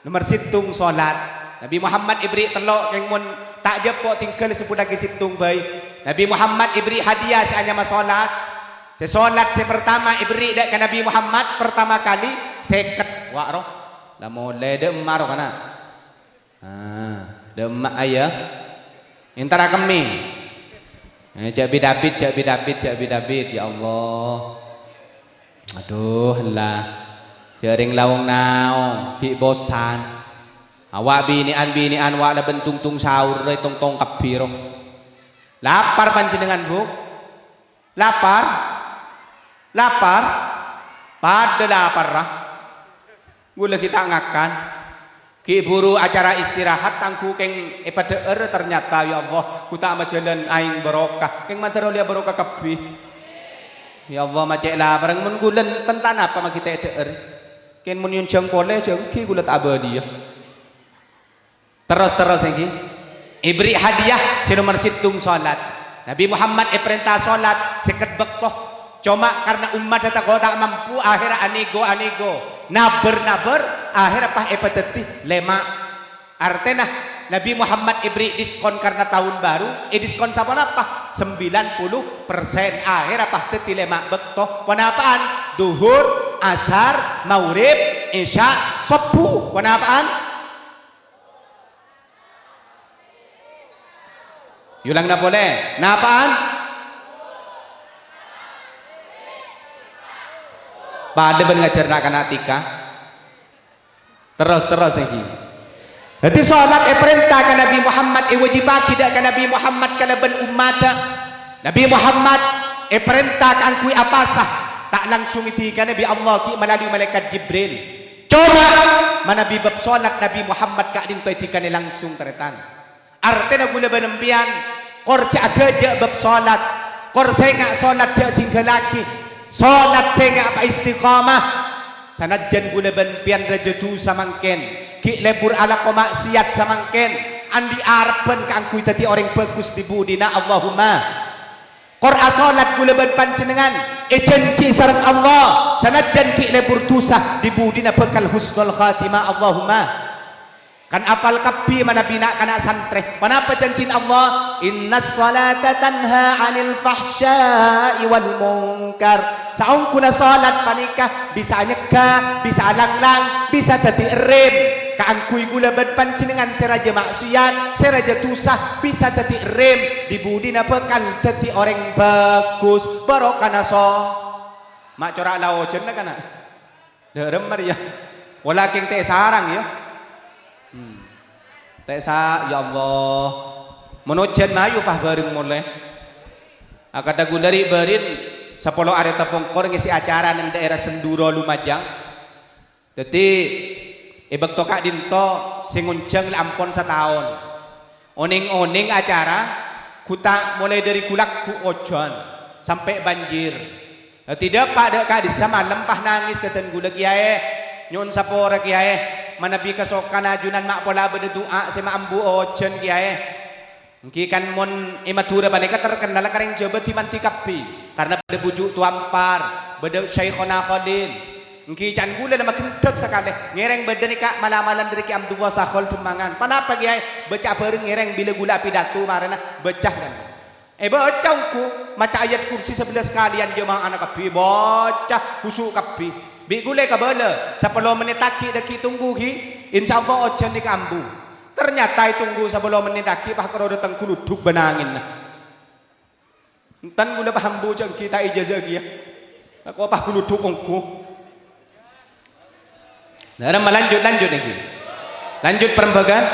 Nomer sèttong, solat. Nabi Muhammad èberri' tello', kèng mon ta' jhâpo' tinggal sebbhuttaghi sèttong bhâi. Nabi Muhammad èberri' hadiah sè anyama solat. Sè solat sè partama èberri' dâ' ka Nabi Muhammad partama kalè sèket. Wa' ro. La molè dâ' emma' ro kana'. Ah, dâ' emma' ayah. Entara kemmè. Eh, jhâ' bit-abit, jhâ' bit-abit, jhâ' bit-abit, ya Allah. Adhu, ella. Jhâ' rèng laong-naong, ghi' bosan. Awa' binè'an-binè'an wa' la bân tungtung saur, rè tongtong kabbhi, ro. Lapar panjhennengngan, Bu? Lapar? Lapar? Padâ laparra. Ghulâ ghi' ta' ngakan. Ghi' buru acara istirahat, tangghu kèng èpadhâ'âr, ternyata, ya Allah, ghu ta' majhâlân aèng barokah. Kèng mandhâr ollè barokah kabbhi. Ya Allah, ma' cè' lapar. Mon ghulâ enten ta' napa ma' ghi' ta' èdhâ'âr. Kèng mon nyonjhâng polè, jhâ' ghi' ghulâ ta' abâliyâ. Terros-terros èngghi. Èberri' hadiah sè nomer sèttong, salat. Nabi Muhammad èparènta salat sèket bâkto. Coma karna ommadhâ tako' ta' mampu, ahèrra anègo-anègo, nabâr-nabâr, ahèrra pas èpadhâddhi lèma'. Artèna, Nabi Muhammad èberri' diskon karna taon baru, èdiskon saponapa? Sembilan puluh persen. Ahèrra pas dhâddhi lèma' bâkto. Ponapa'an? Dhuhur, Asar, Maghrib, Isya, Sobbhu. Ponapa'an? Èolangana polè. Napa'an? Padâ bân ngajhâr na'-kana' tika. Terros-terros èngghi. Dhâddhi, salat èparènta ka Nabi Muhammad, èwâjibhâghi dâ' ka Nabi Muhammad kalabân ommadhâ. Nabi Muhammad èparènta kaangghuy apasa, ta' langsung èdhikana bi' Allah, ghi' malalui malaèkat Jibril. Coma, manabi bab salat Nabi Muhammad ka'dinto èdhikana langsung, tarètan. Artèna ghulâ bân empèyan, kor jhâ' aghâjâ' bab salat, kor sènga' salat jhâ' dhinggâllaghi, salat sènga' pa istiqamah. Sanajjân ghulâ bân empèyan rajâ dhusa mangkèn, ghi' lebur alako ma'siyat samangkèn, andi' arebbhân kaangghuy dhâddhi orèng bhâghus dhi budina, Allahumma. Kor asolat ghulâ bân panjhennengngan, èjhânjhi sareng Allah, sanajjân ghi' lebur dhusa, dhi budina bhâkal husnul khatimah, Allahumma. Kan apal kabbhi manabi na'-kana' santrè. Ponapa jhânjhina Allah? "Innas salata tanha 'anil fahsya'i wal munkar." Saongghuna salat panèka bisa nyegghâ, bisa alanglang, bisa dhâddhi èrèm kaangghuy ghulâ bân panjhennengngan sè rajâ ma'siyat, sè rajâ dhusa, bisa dhâddhi èrèm, dhi budina bhâkal dhâddhi orèng bhâghus, barokana so-, ma' cora' la ojhânna kana'. Dârem marèya. Pola kèng ta' sarang, ya. Hmm. Ta' sa-, ya Allah. Mon ojhân mayu pas bhâreng molè. Akadhâ ghulâ ri'-bâri'en sapolo arè tapongkor ngèsè acara neng daerah Senduro Lumajang. Dhâddhi, è bâkto ka'dinto sè ngonjhâng la ampon sataon. Onèng-onèng acara, ghu ta' molaè dhâri ghu-lagghu ojhân sampè' banjir. Dhâddhi, dâpa' dâ' ka'dissa' malem pas nangès ka dân ghulâ, "Kèyaè, nyo'on sapora, Kèyaè. Manabi kasokan ajunan ma' pola bâdâ du'a sè maambu ojhân, Kèyaè." Èngghi kan mon è Madhurâ panèka terkennal ka rèng Jhâbâ dhi-mandhi kabbhi, karna bâdâ Bhuju' Towampar, bâdâ Syaikhona Kholil. Èngghi can ghulâ la maghendhâk sakalè, ngèrèng bâdâ nèka mala-malan dhâri Kè Abdullah Sakhol Demangan. Ponapa, Kèyaè? Bâca bhâreng ngèrèng bilâ ghulâ apidato marèna, bâca kan. Èbâca ongghu, maca ayat kursi sabellâs kalèyan jama'ana kabbhi, bâca, khusu' kabbhi. Bi' ghulâ kabâlâ, sapolo mennèt aghi' dhâggi' tongghu ghi, insyaallah ojhân nèka ambu. Ternyata ètongghu sapolo mennèt aghi' pas karo dâteng ghuludhuk bân angènna. Enten ghulâ pas ambu jhâ' èngghi ta' èjazâ'â kèya. Tako' pas ghuludhuk ongghu. Dârem lanjut, lanjut èngghi. Lanjut parembhâghân.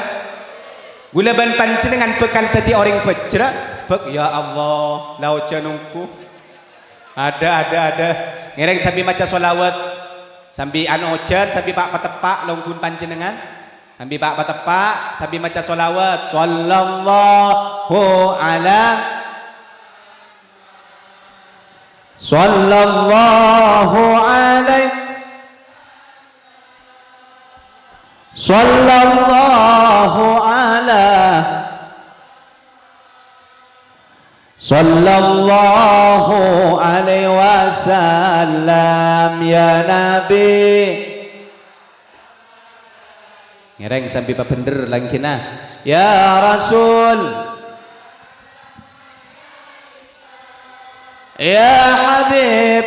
Ghulâ bân panjhennengngan bhâkal dhâddhi orèng bhâjrâ. Bâk, ya Allah, la ojhân ongghu. Adâ, adâ, adâ. Ngèrèng sambi maca sholawat. Sambi ano ojhân, sambi pa'-pateppa' longghu panjhennengngan. Sambi pa'-pateppa', sambi maca sholawat. Sallallahu ala, sallallahu alaihi, sallallahu ala, sallallahu alaihi wasallam, ya Nabi. Ngèrèng sambi pabhendher langghina. Ya Rasul. Ya Habib.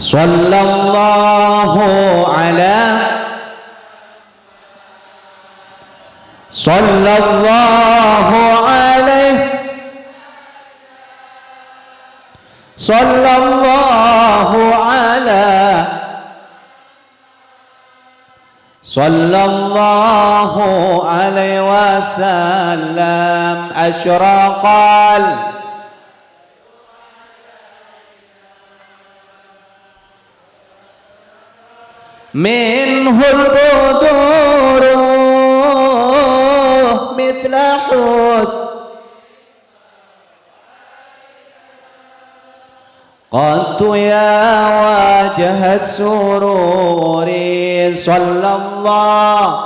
Sallallahu ala, sallallahu alaihi, sallallahu ala, sallallahu alaihi wasallam. Asyraqal minhul buduru mithla hus. Qattu ya wajhas sururi, sallallahu,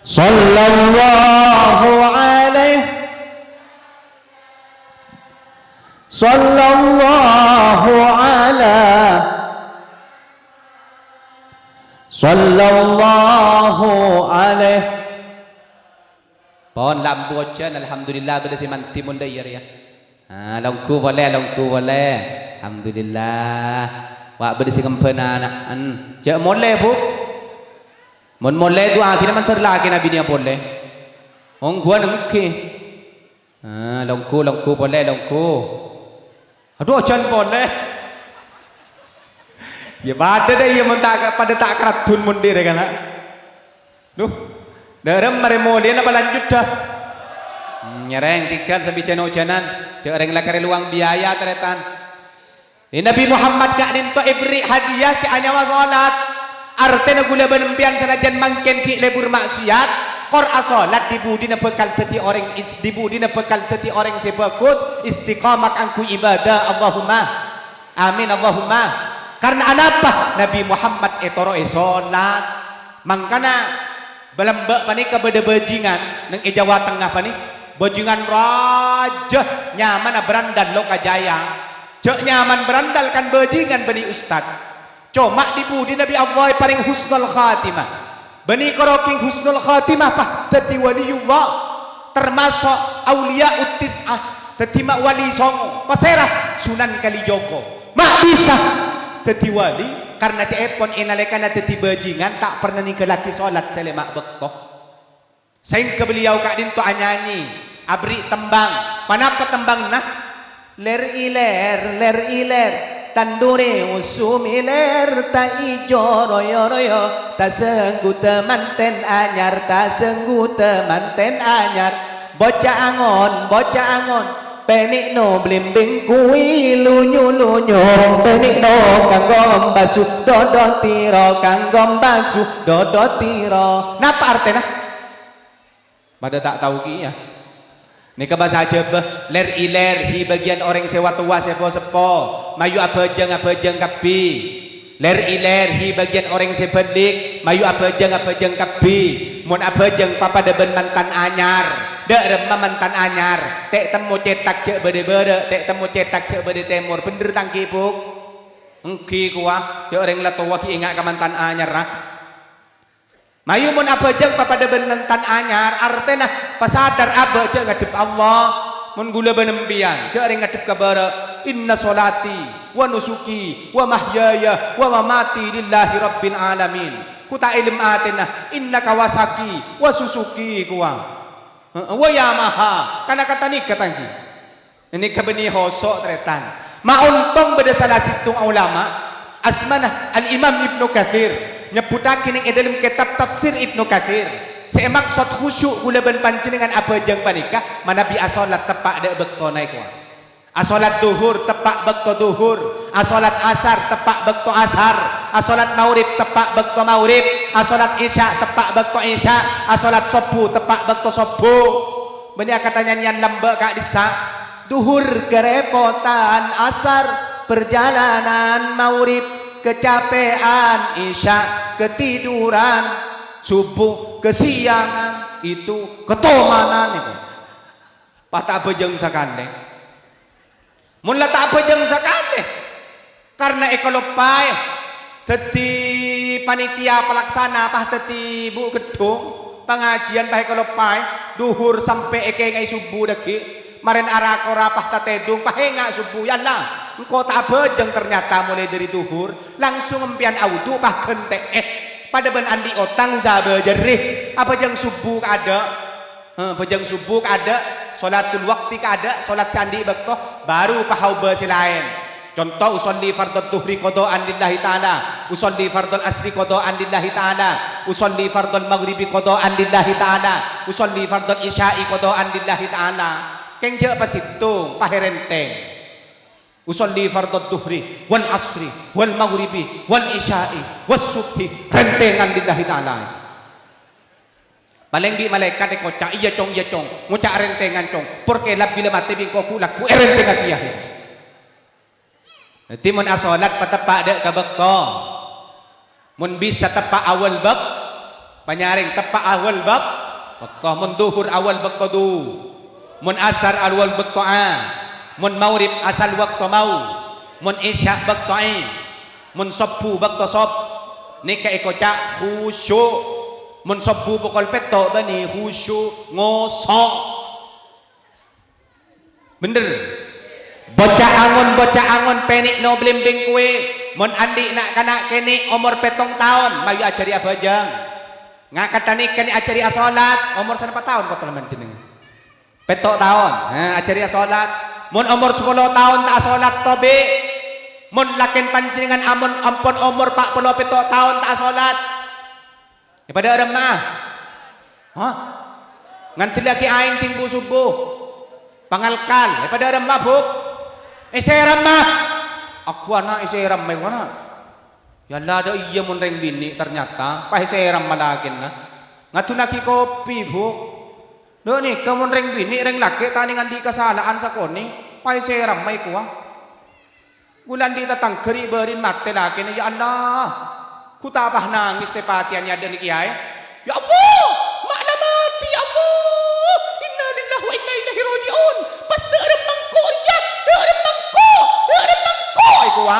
sallallahu alaihi, sallallahu ala, sallallahu alaihi. Pon, la embu ojhân, alhamdulillah, bâdâ sè mandi mon dâ' iyâ rèya. Ah, longghu polè, longghu polè. Alhamdulillah. Wa' bâdâ sè ngembhâna ana'en. Jhâ' molè, Bu. Mon molè, du'aaghinah mandhâr lakèna binèya polè. Ongghuwân èngghi. Ah, longghu, longghu polè, longghu. Adhu, ojhân polè. Iyâ, padâ dâ' iyâ mon ta', padâ ta' karaddhun mon dhi' rè kana'. Duh, dârem marè molèya napa lanjut, dâ? Hmm, nyarèng tinggal sambi jân-ojhânan. Jhâ' rèng la karè lowang biaya, tarètan. È, Nabi Muhammad ka'dinto èberri' hadiah sè anyawa solat. Artèna ghulâ bân empèyan sanajjân mangkèn ghi' lebur maksiat, kor asolat dhi-budhina bhâkal dhâddhi orèng is-, dhi-budhina bhâkal dhâddhi orèng sè bhâghus, istiqamah kaangghuy ibadah. Allahumma amin, Allahumma. Karna anapa? Nabi Muhammad ètoro'è solat. Mangkana, bâlâmbâ' panèka bâdâ bâjingan neng è Jawa Tengah panè. Bâjingan rajâ, nyamana Brandal Lokajaya. Jhâ' nyaman Brandal kan bâjingan bânnè ustad. Coma dhi-budhina bi' Allah èparèng husnul khatimah. Bânnè karo kèng husnul khatimah, pas dhâddhi waliyullah, tamaso' auliya'ut tis'ah, dhâddhi ma-, wali songo, pasèra Sunan Kalijogo. Ma' bisa dhâddhi wali, karna ca'èpon è nalèkana dhâddhi bâjingan ta' parna nèngghâllaghi solat sè lèma' bâkto. Saèngghâ beliau ka'dinto anyanyi, aberri' tembhâng. Ponapa tembhângnga? Lèr-ilèr, lèr-ilèr, tandurè osu mèlèr, ta' ijo royo-royo, tasengguta mantèn anyar, tasengguta mantèn anyar. Boca angon, boca angon, pènè'no blimbing kuwi lunyu-lunyu, pènè'no kanggho mbasu dodotiro, kanggho mbasu dodotiro. Napa artèna? Padâ ta' tao kèya. Nèka bhâsa Jhâbâ, lèr-ilèr, hi bâgiyân orèng sè wa-, towa sè po-, seppo, mayu abhâjâng-abhâjâng kabbhi. Lèr-ilèr, hi bâgiyân orèng sè bâlik, mayu abhâjâng-abhâjâng kabbhi. Mon abhâjâng papadâ bân mantan anyar, dâ' remma mantan anyar, ta' temmo cètak jhâ' bâdâ bârâ', ta' temmo cètak jhâ' bâdâ tèmor. Bhendher ta' èngghi, Bu'? Èngghi, kowa, jhâ' orèng la towa ghi' enga' ka mantan anyarra. Mayu mon abhâjâng papadâ bân mantan anyar, artèna pasadar abâ' jhâ' ngadhep Allah. Mon ghulâ bân empèyan, jhâ' rèng ngadhep ka bârâ', "Inna sholati wa nusuki wa mahyaya wa mamati lillahi rabbil alamin." Ku ta' èlem atèna, "Inna Kawasaki wa Suzuki," kowa. Heeh, "Wa Yamaha," kana-kana nèka ta' èngghi. Nèka bânnè hoso', tarètan. Ma' ontong bâdâ sala sèttong ulama, asmana Al-Imam Ibnu Katsir, nyebbhuttaghi neng è dâlem kètab tafsir Ibnu Katsir, sè èmaksod khusyuk ghulâ bân panjhennengngan abhâjâng panèka manabi asolat teppa' dâ' bâktona, èkowa. Asolat dhuhur teppa' bâkto dhuhur, asolat asar teppa' bâkto asar, asolat maghrib teppa' bâkto maghrib, asolat isya teppa' bâkto isya, asolat sobbhu teppa' bâkto sobbhu. Bânnè akantha nyanyian lambâ' ka'dhissa'. Dhuhur kerepotan, asar perjalanan, maghrib kecapean, isya ketiduran, subuh kesiangan, itu ketomanan itu. Pas ta' abhâjâng sakalè. Mon la ta' abhâjâng sakalè, karna èkaloppaè dhâddhi panitia palaksana, pas dhâddhi bu' ghedhung, pangajiyân pas èkaloppaè, dhuhur sampè' èkèngaè subuh dhâggi'. Marèn ara-kora pas tatèdung, pas enga' subuh, ya Allah, engko' ta' abhâjâng ternyata molaè dhâri dhuhur, langsung empèyan awudu, pas ghântè'è. Padâ bân andi' otang usaha bhâjârrè, abhâjâng subuh kaadâ'. Heh, bhâjâng subuh kaadâ', sholatul waqti kaadâ', sholat sè andi' bâkto, baru pas aobâ sè laèn. Conto, usolli fardhad dhuhri qadha'an lillahi ta'ala, usolli fardhal asri qadha'an lillahi ta'ala, usolli fardhal maghribi qadha'an lillahi ta'ala, usolli fardhal isya'i qadha'an lillahi ta'ala. Kèng jhâ' pasèttong, pas èrèntèng. Usolli fardhad dhuhri, wal asri, wal maghribi, wal isya'i, was subhi, rèntèngan lillahi ta'ala. Palèng bi' malaèkat èkoca', "Iyâ, Cong, iyâ, Cong. Ngoca' rèntèngan, Cong. Porkè la bilâ matè bi' engko' ghu-, lagghu' èrèntèngngaghi, yâ." Dhâddhi, mon asolat pateppa' dâ' ka bâkto. Mon bisa teppa' awal bâk-, panyarèng teppa' awal bâk-, bâkto. Mon dhuhur awal bâkto du. Mon asar awal bâkto a. Mon maghrib asal bâkto mau. Mon isya bâkto è. Mon sobbhu bâkto sob-, nèka èkoca' khusyu'. Mon sobbhu pokol pètto' bânnè khusyu', ngoso'. Bhender. Boca angon, boca angon, pènè' no blimbing kowè. Mon andi' na'-kana' kènè' omor pèttong taon, mayu ajhâri abhâjâng. Ngakata nèka nè ajhâri asolat, omor sanapa taon kotol manjhennengngan? Pètto' taon. Heh, ajhâri asolat. Mon omor sapolo taon ta' asolat, tobi'. Mon lakèn panjhennengngan amon ampon omor pa' polo pètto' taon ta' asolat. È padâ remma. Hah? Ngandellaghi aèng tèngghu subuh. Pangalkal. È padâ remma, Bu'. Èsèrama. Aku ana' èsèrama, è wana. Ya Allah, dâ' iyâ mon rèng binè' ternyata pas èsèrama lakèna. Ngaddhunnaghi kopi, Bu'. Dâ' nèka mon rèng binè', rèng lakè' ta' nèng andi' kasala'an sakonè', pas èsèrama è kowa. Ghulâ andi' tatangghâ ri'-bâri'na matè lakèna, ya Allah. Ghu ta' pas nangès tepatèyan è adâ'na kèyaè. Ya Allah, ma' la matè, ya Allah. Inna lillahi wa inna ilaihi raji'un. Pas dâ' remma engko' rèya, dâ' remma engko', dâ' remma engko' è kowa.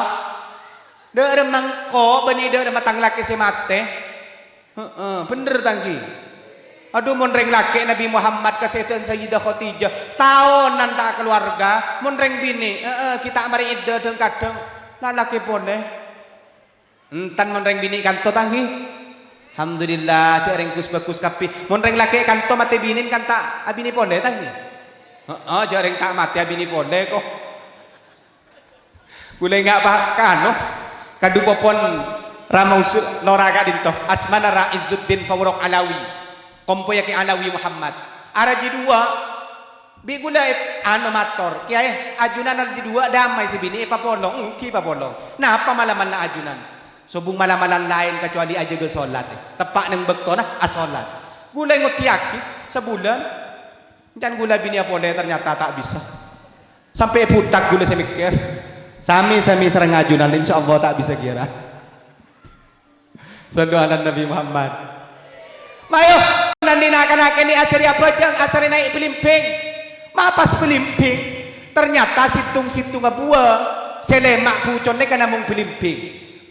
Dâ' remma engko' bânnè dâ' remma tang lakè sè matè. Heeh, bhender, ta' ènggi? Adhu, mon rèng lakè' Nabbhi Muhammad kasèdhâ'ân Sayyidah Khadijah, taonan ta' akaluwarga, mon rèng binè', heeh, ghi' ta' marè iddah dhâng-kadhâng, lalakè polè. Enten mon rèng binè' kanto, ta' ènggi? Alhamdulillah, jhâ' rèng ghus-bhâghus kabbhi. Mon rèng lakè' kanto matè binèna kan ta' abinè polè, ta' ènggi? Heeh, jhâ' rèng ta' matè abinè polè, ko. Ghulâ enga' pa-, kano, kadhupopon Rama Usu-, lora ka'dinto, asmana Ra Izzuddin Farouk Alawi, kompoyya Kè Alawi Muhammad. Araji duwâ', bi' ghulâ è-, ano mator, "Kèyaè, ajunan araji duwâ' dâ' emma sè binè' èpapolong?" "Ènggi papolong." "Napa mala-mala ajunan?" "Sobung mala-mala laèn kacuali ajâgâ solat, teppa' neng bâktona asolat." Ghulâ ngoddhiyaghi sabulân, can ghulâ abinèa polè, ternyata ta' bisa. Sampè' bhuthak ghulâ sè mèkkèr. Samè-samè sareng ajunan, insyaallah ta' bisa kèra. Shallu ala Nabi Muhammad. Mayu, nanè na'-kana' kènè' ajhâri abhâjâng, asarè naè' bâlimbing. Ma' pas bâlimbing. Ternyata sèttong-sèttongnga buwâ sè lèma' buconna kan namong bâlimbing.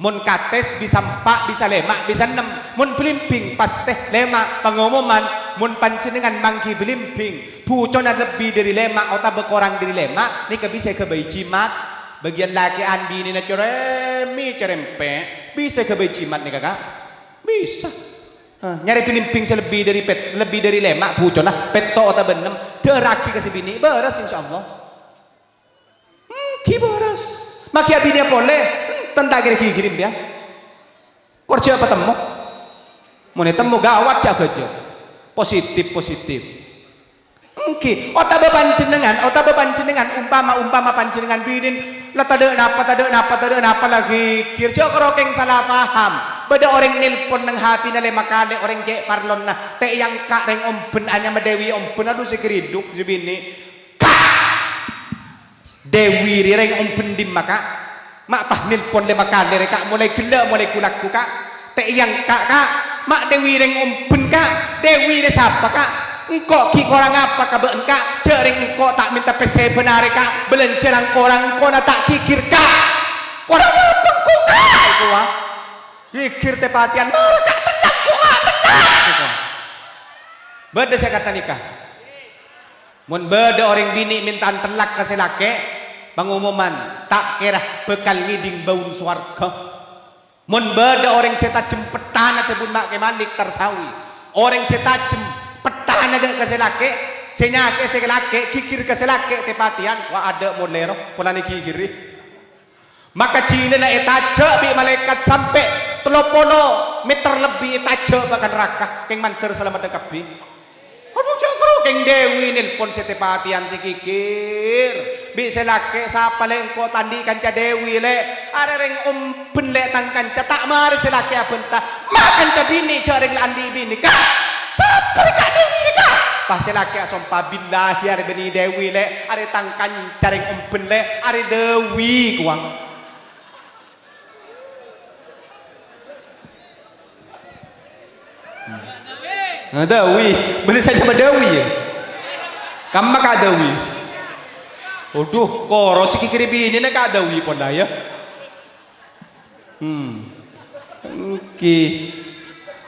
Mon kates bisa empa', bisa lèma', bisa ennem. Mon bâlimbing pastè lèma'. Pangomoman, mon panjhennengngan mangghi bâlimbing, buconna lebbi dhâri lèma' otabâ korang dhâri lèma', nèka bisa èghâbây jimat. Bâgiyân lakè'an binèna cerèmè-cerèmpè', bisa èghâbây jimat nèka, Ka'? Bisa. Hah, nyarè bâlimbing sè lebbi dhâri pet-, lebbi dhâri lèma' buconna, pètto' otabâ ennem, dâ'ârraghi ka sè binè', bârâs insyaallah. Ènggi bârâs. Maghi abinèa polè, enten ta' kèra ghighiri empèyan. Kor jhâ' patemmo. Mon ètemmo ghâwât jhâ' ghâjâ. Positif, positif. Ènggi, otabâ panjhennengngan, otabâ panjhennengngan, umpama, umpama panjhennengngan binèn la tadâ' napa, tadâ' napa, tadâ' napa la ghighir. Jhâ' karo kèng sala paham. Bâdâ orèng nelpon neng hapèna lèma kalè, orèng cè' parlona. Tè' èyangka' rèng ombhân anyama Dewi Ombhân, adhu sè ghiridhuk sè binè'. Ka'! Dewi rè rèng ombhân dimma, Ka'? Ma' pas nelpon lèma kalè rè, Ka', molaè ghellâ', molaè ghu-lagghu, Ka'? Tè' èyangka', Ka'? Ma' Dewi rèng ombhân, Ka'? Dewi rè sapa, Ka'? Engko' ghi' korang apa ka bâ'na, Ka'? Jhâ' rèng engko' ta' mènta pèssè bân arè, Ka'? Bâlânjhâ rang-korang, engko' na ta' ghighir, Ka'? Korang apa engko', Ka'? Èkowa. Ghighir tè-patèyan, mara, Ka', tennang, Ka', tennang! Bâdâ sè kata nèka. Mon bâdâ orèng binè' menta'an tellak ka sè lakè', pangomoman ta' kèra bhâkal ngèdhing bâuna sowarghâ. Mon bâdâ orèng sè tajhem pettana dhâbuna Ma' Kè Malik Tarsawi, orèng sè tajhem pettana dâ' ka sè lakè', sè nyakè'è sè lakè', ghighir ka sè lakè' tè-patèyan, wa adâ' molè ro, polana èghighiri. Maka jhilana ètajâ' bi' malaèkat sampè' tello polo meter lebbi ètajâ' bâ' ka naraka, kèng mandhâr salameddhâ kabbhi. Adhu, jhâ' karo kèng Dewi nelpon sè tè-patèyan sè ghighir. Bi' sè lakè', "Sapa, Lè', engko' ta' andi' kanca Dewi, Lè'? Arè rèng omben, Lè', tang kanca, ta' marè sè lakè' abhânta. Ma' kanca binè' jhâ' rèng la andi' binè, Ka'. Sapa rè Ka' Dewi rè, Ka'?" Pas sè lakè' asompa, "Billahi arè bânnè Dewi, Lè'. Arè tang kanca rèng omben, Lè'. Arè Dewi kowa." Nah, Dawi. Bânnè sè ajhâ' Dawi, yâ? Kamma Ka' Dawi? Adhu, koro sè ghighiri binèna Ka' Dawi pola, yâ? Hmm. Èngghi.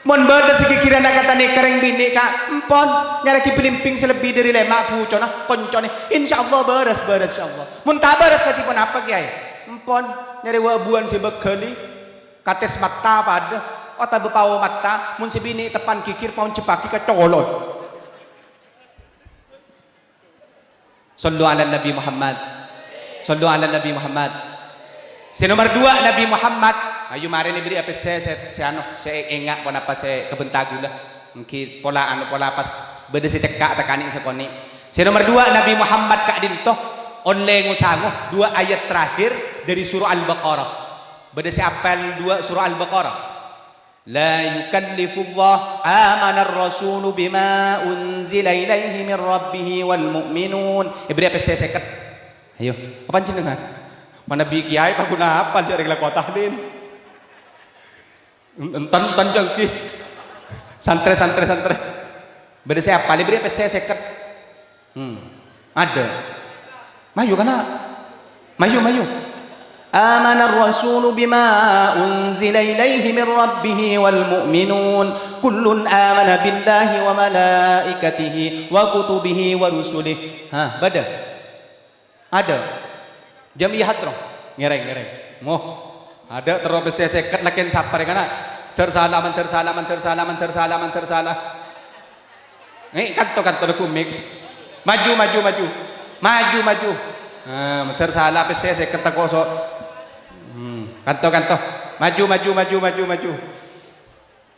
Mon bâdâ sè ghighirana kata nèka rèng binè', Ka', empon, nyarèaghi bâlimbing sè lebbi dâri lèma' bucona, koncona. Insyaallah bârâs, bârâs, insyaallah. Mon ta' bârâs kadhi ponapa, Kèyaè? Empon, nyarè wa'-buwân sè bâghâli. Kates matta padâ, otabâ pao matta, mon sè binè' teppan ghighir, paonjhebbhâghi ka colot. Shallu ala Nabi Muhammad. Shallu ala Nabi Muhammad. Sè nomer duwâ' Nabi Muhammad. Ayo marè nè bherri'â pèssè sè, sè ano, sè enga' ponapa sè kabhânta ghulâ. Èngghi pola ano, pola pas bâdâ sè cekka' ta' kanè' sakonè'. Sè nomer duwâ' Nabi Muhammad ka'dinto ollè ngo-sango duwâ' ayat terakhir dâri surah Al-Baqarah. Bâdâ sè apal duwâ' surah Al-Baqarah? "La yukallifullah, amanar rasulu bima unzila ilaihi mir rabbihi wal mu'minun." Èbherri'â pèssè sèket. Ayo, apa panjhennengngan? Manabi kèyaè paghuna apal jhâ' rèng la kota, Din. Enten, enten, jhâ' èngghi. Santrè, santrè, santrè. Bâdâ sè apal, èbherri'â pèssè sèket. Hmm. Adâ'. Mayu, kana'. Mayu, mayu. "Amanar rasulu bima unzila ilaihi mir rabbihi wal mu'minun. Kullun amana billahi wa malaikatihi wa kutubihi wa rusulih." Ha, bâdâ. Adâ'. Jami'ah terro. Ngèrèng, ngèrèng. Mo. Adâ' terro pèssè sèket lakèn saper, kana'. Mandhâr sala, mandhâr sala, mandhâr sala, mandhâr sala, mandhâr sala. Eh, kanto, kanto, lagghu mik. Maju, maju, maju. Maju, maju. Ah, mandhâr sala pèssè sèket tako' so. Hmm, kanto, kanto. Maju, maju, maju, maju, maju.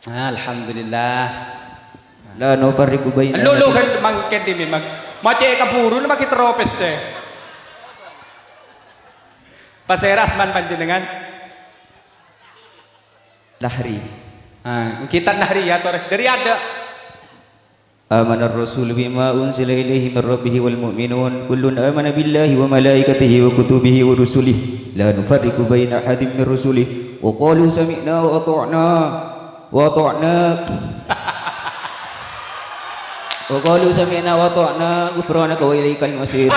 Alhamdulillah. La nufarriqu baina Lu, lu, kan mangkèn dimi, mang. Macè kabhuru, mangkèn terro pèssè. Pasèra asman panjhennengngan? Nahri. Ah, kitab Nahri ya, torè. Dâri adâ'. Amanar rasul bima unsila ilaihi mir rabbihi wal mu'minun. Kullun amana billahi wa malaikatihi wa kutubihi wa rusulihi. La nufarriqu baina ahadin min rusulihi. Wa qalu sami'na wa ata'na. Wa ata'na. Wa qalu sami'na wa ata'na. Ghufranaka wa ilaikal masir.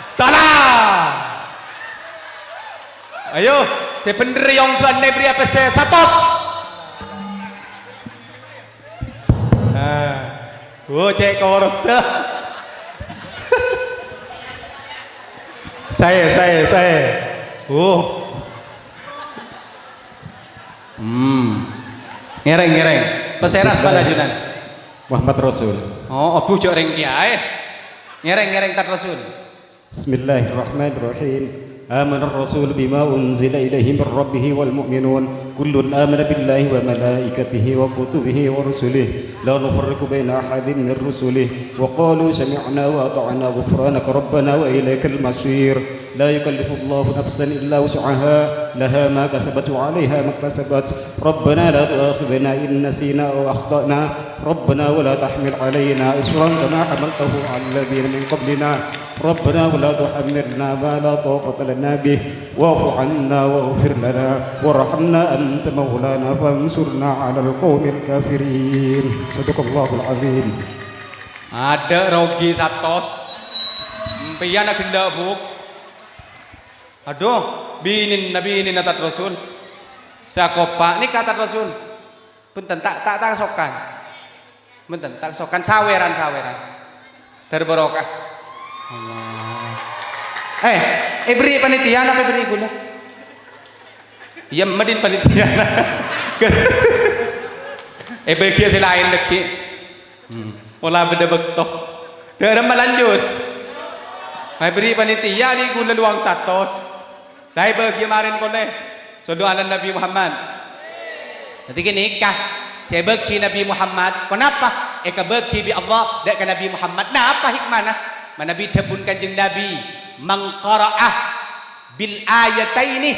Salah. Ayo, sè bhendher yong bân nèbriyâ pèssè satos. Ah. Oh, cè' korossa. Saè, saè, saè. Oh. Hmm. Ngèrèng, ngèrèng. Pasèra asman ajunan? Muhammad Rasul. Oh, abu jhâ' rèng kèyaè. Ngèrèng, ngèrèng, Tad Rasul. Bismillahirrahmanirrahim. Amanar rasul bima unzila ilaihi mir rabbihi wal mu'minun. Kullun amana billahi wa malaikatihi wa kutubihi wa rusulihi. La nufarriqu baina ahadin min rusulihi. Wa qalu sami'na wa ata'na ghufranaka rabbana wa ilaikal masir. La yukallifullahu nafsan illa wus'aha. Laha ma kasabat wa 'alaiha maktasabat. Rabbana la tu'akhidhna in nasina aw akhta'na. Rabbana wa la tahmil 'alaina isran kama hamaltahu 'alal ladzina min qablina. Rabbana wa la tuhammilna ma la taqata lana bih. Wa'fu 'anna waghfir lana warhamna anta maulana fansurna 'alal qaumil kafirin. Shadaqallahul 'azim. Adâ' rogi satos. Empèyan aghellâ', Bu'. Adhu, binèna, binèna Tad Rasul. Sakopa' nèka Tad Rasul. Bhunten, ta', ta', ta' kasokan. Bhunten, ta' kasokan. Sawèran, sawèran. Ter barokah. Allah. Eh, èberri' panitia napa èberri' ghulâ? Iyâ, mending panitia. Èbâghi sè laèn dhâggi'. Hmm. Pola bâdâ bâkto. Dhâremma lanjut. Èberri' panitia, ri ghulâ luwang satos. Dâ' èbâghi marèn polè. Shallu 'alan Nabi Muhammad. Dhâddhi ghânèka, sè èbâghi Nabi Muhammad. Ponapa? Èkabâghi bi' Allah dâ' ka Nabi Muhammad. Napa hikmana? Manabi dhâbuna Kanjeng Nabi, "Man qara'a bil ayataini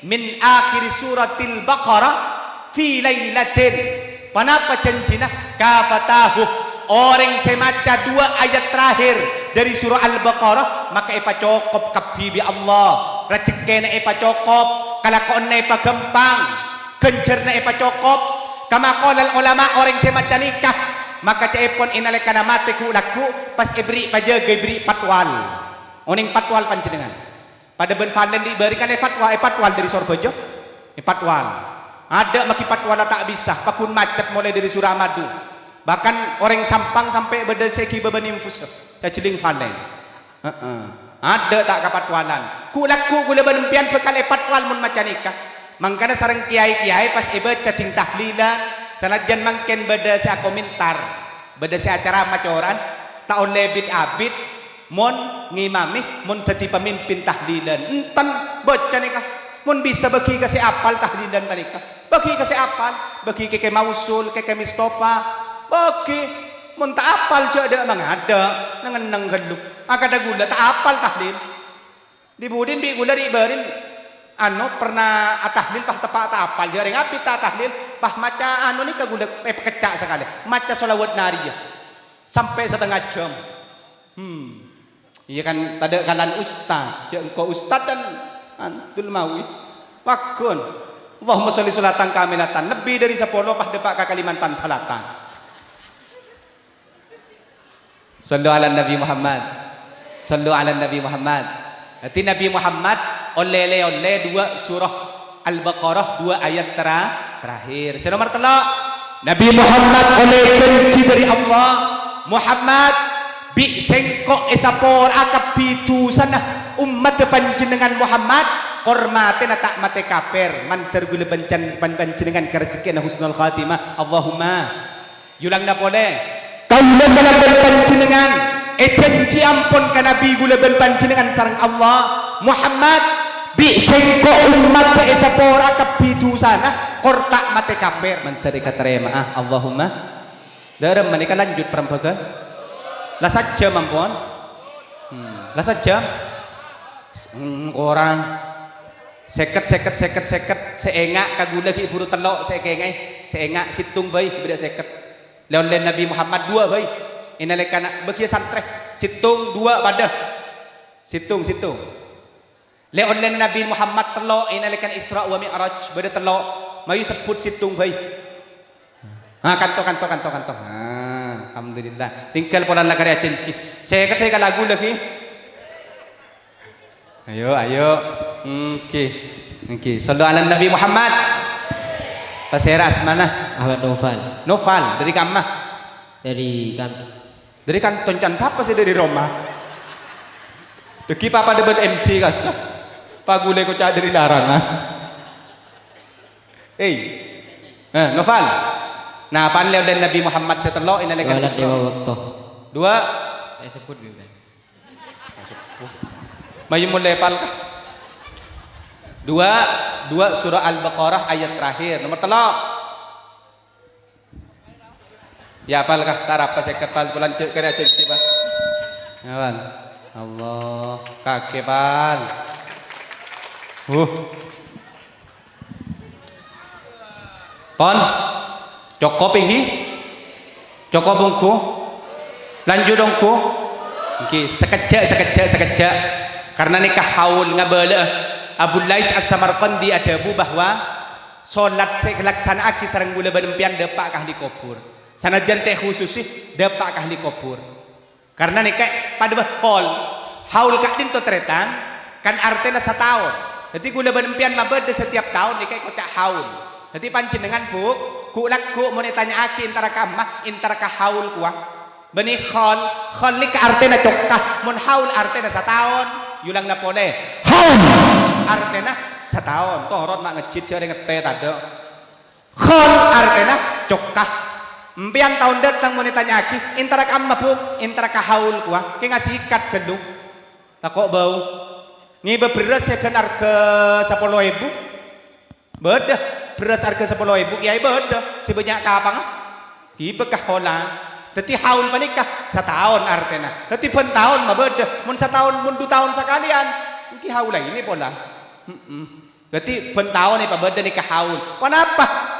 min akhir suratil Baqarah fi lailatin." Ponapa janjina? "Kafatahu." Orèng sè maca duwâ' ayat terakhir dâri surah Al-Baqarah, maka èpacokop kabbhi bi' Allah. Rajhekkèna èpacokop, kalakowanna èpaghâmpang, ghânjhârânna èpacokop. Kama qalal ulama, orèng sè maca nèka, maka ca'èpon è nalèkana matè ghu'-lagghu' pas èberri' pajâgâ, èberri' patwal. Onèng patwal panjhennengngan? Padâ bân Valen ri' bâri' kan èpatwa-, èpatwal dâri Sorbhâjâ. Èpatwal. Adâ' maghi patwalla ta' bisa, pagghun macet molaè dâri Suramadu. Bahkan orèng Sampang sampè' bâdâ sè èghibâ bân infus, cajhelling Valen. Heeh. Adâ' ta' kapatwalan. Ghu'-lagghu' ghulâ bân empèyan bhâkal èpatwal mon maca nèka. Mangkana sareng kèyaè-kèyaè pas èbâca dhing tahlilan, sanajjân mangkèn bâdâ sè akomentar, bâdâ sè acarama cora'an, ta' ollè bit-abit, Mon ngimami, mon dhâddhi pamimpin tahlilan, enten bâca nèka. Mon bisa bâgi ka sè apal tahlilan panèka. Bâgi ka sè apal, bâgi ka Kè Mausul, ka Kè Mustafa. Bâgi. Mon ta' apal jhâ' dâ' mangadâ', neng-enneng ghâllu. Akadâ ghulâ ta' apal tahlil. Dhi-budhina bi' ghulâ ri'-bâri'na, anu, pernah atahlil, pas teppa' ta' apal. Jhâ' rèng abit ta' atahlil, pas maca anu nèka ghulâ èpakecca' sakalè. Maca shalawat nariyah. Sampè' satengnga jhâm. Hmm. Iyâ kan, tadâ' kalan ustad. Jhâ' engko' ustad kan Abdul Mawi. Pagghun. Allahumma sholli sholatan kamilatan. Lebbi dâri sapolo pas dâpa' ka Kalimantan Selatan. Shallu 'alan Nabi Muhammad. Shallu 'alan Nabi Muhammad. Dhâddhi Nabi Muhammad ollè lè-ollè duwâ' surah Al-Baqarah, duwâ' ayat tera-, terakhir. Sè nomer tello', Nabi Muhammad ollè janji dâri Allah, "Muhammad, bi' sèngko' èsapora'a kabbhi dhusana ommadda panjhennengngan Muhammad, kor matèna ta' matè kafir, mandhâr ghulâ bân can-, pan-, panjhennengngan karajhekkèna husnul khatimah." Allahumma. Èolangana polè. Kaulâ kalabân panjhennengngan èjanji ampon ka Nabi ghulâ bân panjhennengngan sareng Allah, "Muhammad, bi' sèngko' ommadda èsapora'a kabbhi dhusana, kor ta' matè kafir." Mandhâr èkatarèma'a, Allahumma. Dhâremma nèka lanjut parembhâghân. La sajjhâm ampon. Hmm, la sajjhâm. S-, mm, korang. Sèket, sèket, sèket, sèket. Sè enga' ka ghulâ ghi' bhuru tello', sè èkaènga'è. Sè enga' sèttong bhâi, bâdâ sèket. Lè-ollèna Nabi Muhammad duwâ' bhâi. È nalèkana bâgiyâ santrè. Sèttong, duwâ', padâ. Sèttong, sèttong. Lè-ollèna Nabi Muhammad tello', è nalèkana Isra wa Mi'raj. Bâdâ tello'. Mayu sebbhut sèttong bhâi. Ah, kanto, kanto, kanto, kanto. Ah, alhamdulillah. Tinggal polana la karè ajanji. Sèket è ka lagu lagi. Ayo, ayo. Èngghi. Èngghi. Shallu 'alan Nabi Muhammad. Pasèra asmana? Ahmad Noval. Noval, dâri kamma? Dâri kanto. Dâri kanto, can sapa sè dâri roma? Dhâggi' papa dâbân M C kassa. Paghulâ koca' dâri larangan. Hei. Eh, Noval. Napa'an lè-ollèna Nabi Muhammad sè tello' è nalèkana Sholat Isra? Lima waktu. Dua. Saya sebut, Bim. Mayu molè apal, kah? Dua, dua surah Al-Baqarah ayat terakhir. Nomor tello'. Ya, apal, kah? Ta' arapa sèket, pal. Bulan cek kere aja, Pak. Ya, pal. Allah. Kakè, pal. Uh. Pon? Cokop, èngghi? Cokop, ongghu? Lanjut, ongghu? Èngghi, sakejjhâ', sakejjhâ', sakejjhâ'. Karna nèka haul ngabâlâ'â. Abu Lais As-Samarqandi adhâbu bahwa solat sè èkalaksana'aghi sareng ghulâ bân empèyan dâpa' ka ahli kobhur. Sanajjân ta' khusus sè dâpa' ka ahli kobhur. Karna nèka padâ bâ haul. Haul ka'dinto tarètan, kan artèna sataon. Dhâddhi ghulâ bân empèyan mabâdâ setiap taon nèka èkoca' haul. Dhâddhi panjhennengngan, Bu, ghu'-lagghu' mon ètanya'aghi entara ka emma, entara ka haul kowa. Bânnè khol, khol nèka artèna cokka, mon haul artèna sataon. Yulangna polè, haul artèna sataon. Torot ma' ngejjhit jârèya ngettè tadâ'. Khol artèna cokka. Empèyan taon dâteng mon ètanya'aghi, "Entara ka amma, Bu'?" "Entara ka haul, kowa." Kèng asikat ghâllu. Tako' bâu. Ngibâ bherrâs sè ghân arghâ sapolo èbu. Bâdâ bherrâs arghâ sapolo èbu, kèyaè bâdâ sè bânnya' kapangnga. Ghibâ kaholan. Dhâddhi haul panèka sataon artèna. Dhâddhi bân taon mabâdâ. Mon sataon, mon du taon sakalèyan, èngghi haulaini pola. He'em. Dhâddhi bân taon èpabâdâ nèka haul. Ponapa?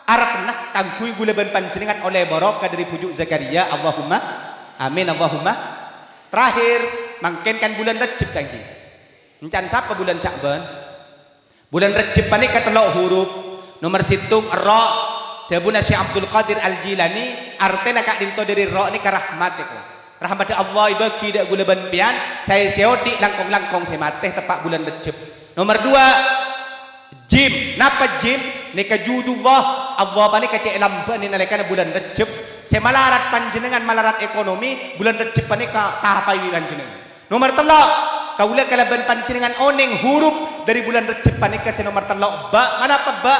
Arebbhâ kaangghuy ghulâ bân panjhennengngan ollè barokah dâri bhuju' Zakaria. Allahumma amin, Allahumma. Terakhir, mangkèn kan bulân Rejjeb, ta' èngghi? Èncan sapa bulân Sya'ban? Bulân Rejjeb panèka tello' huruf. Nomer sèttong, ra. Dhâbuna Syekh Abdul Qadir Al-Jilani, artèna ka'dinto dâri ra nèka rahmat, èko. Rahmaddhâ Allah èbâghi dâ' ghulâ bân pèyan, saè sè odi' langkong-langkong sè matè teppa' bulân Rejjeb. Nomer duwâ', jim. Napa jim? Nèka judullah. Allah panèka cè' lambâ'ân è nalèkana bulân Rejjeb. Sè malarat panjhennengngan malarat ekonomi, bulân Rejjeb panèka tapaè bi' panjhennengngan. Nomer tello', kaulâ kalabân panjhennengngan onèng huruf dâri bulân Rejjeb panèka sè nomer tello', ba. Manapa ba?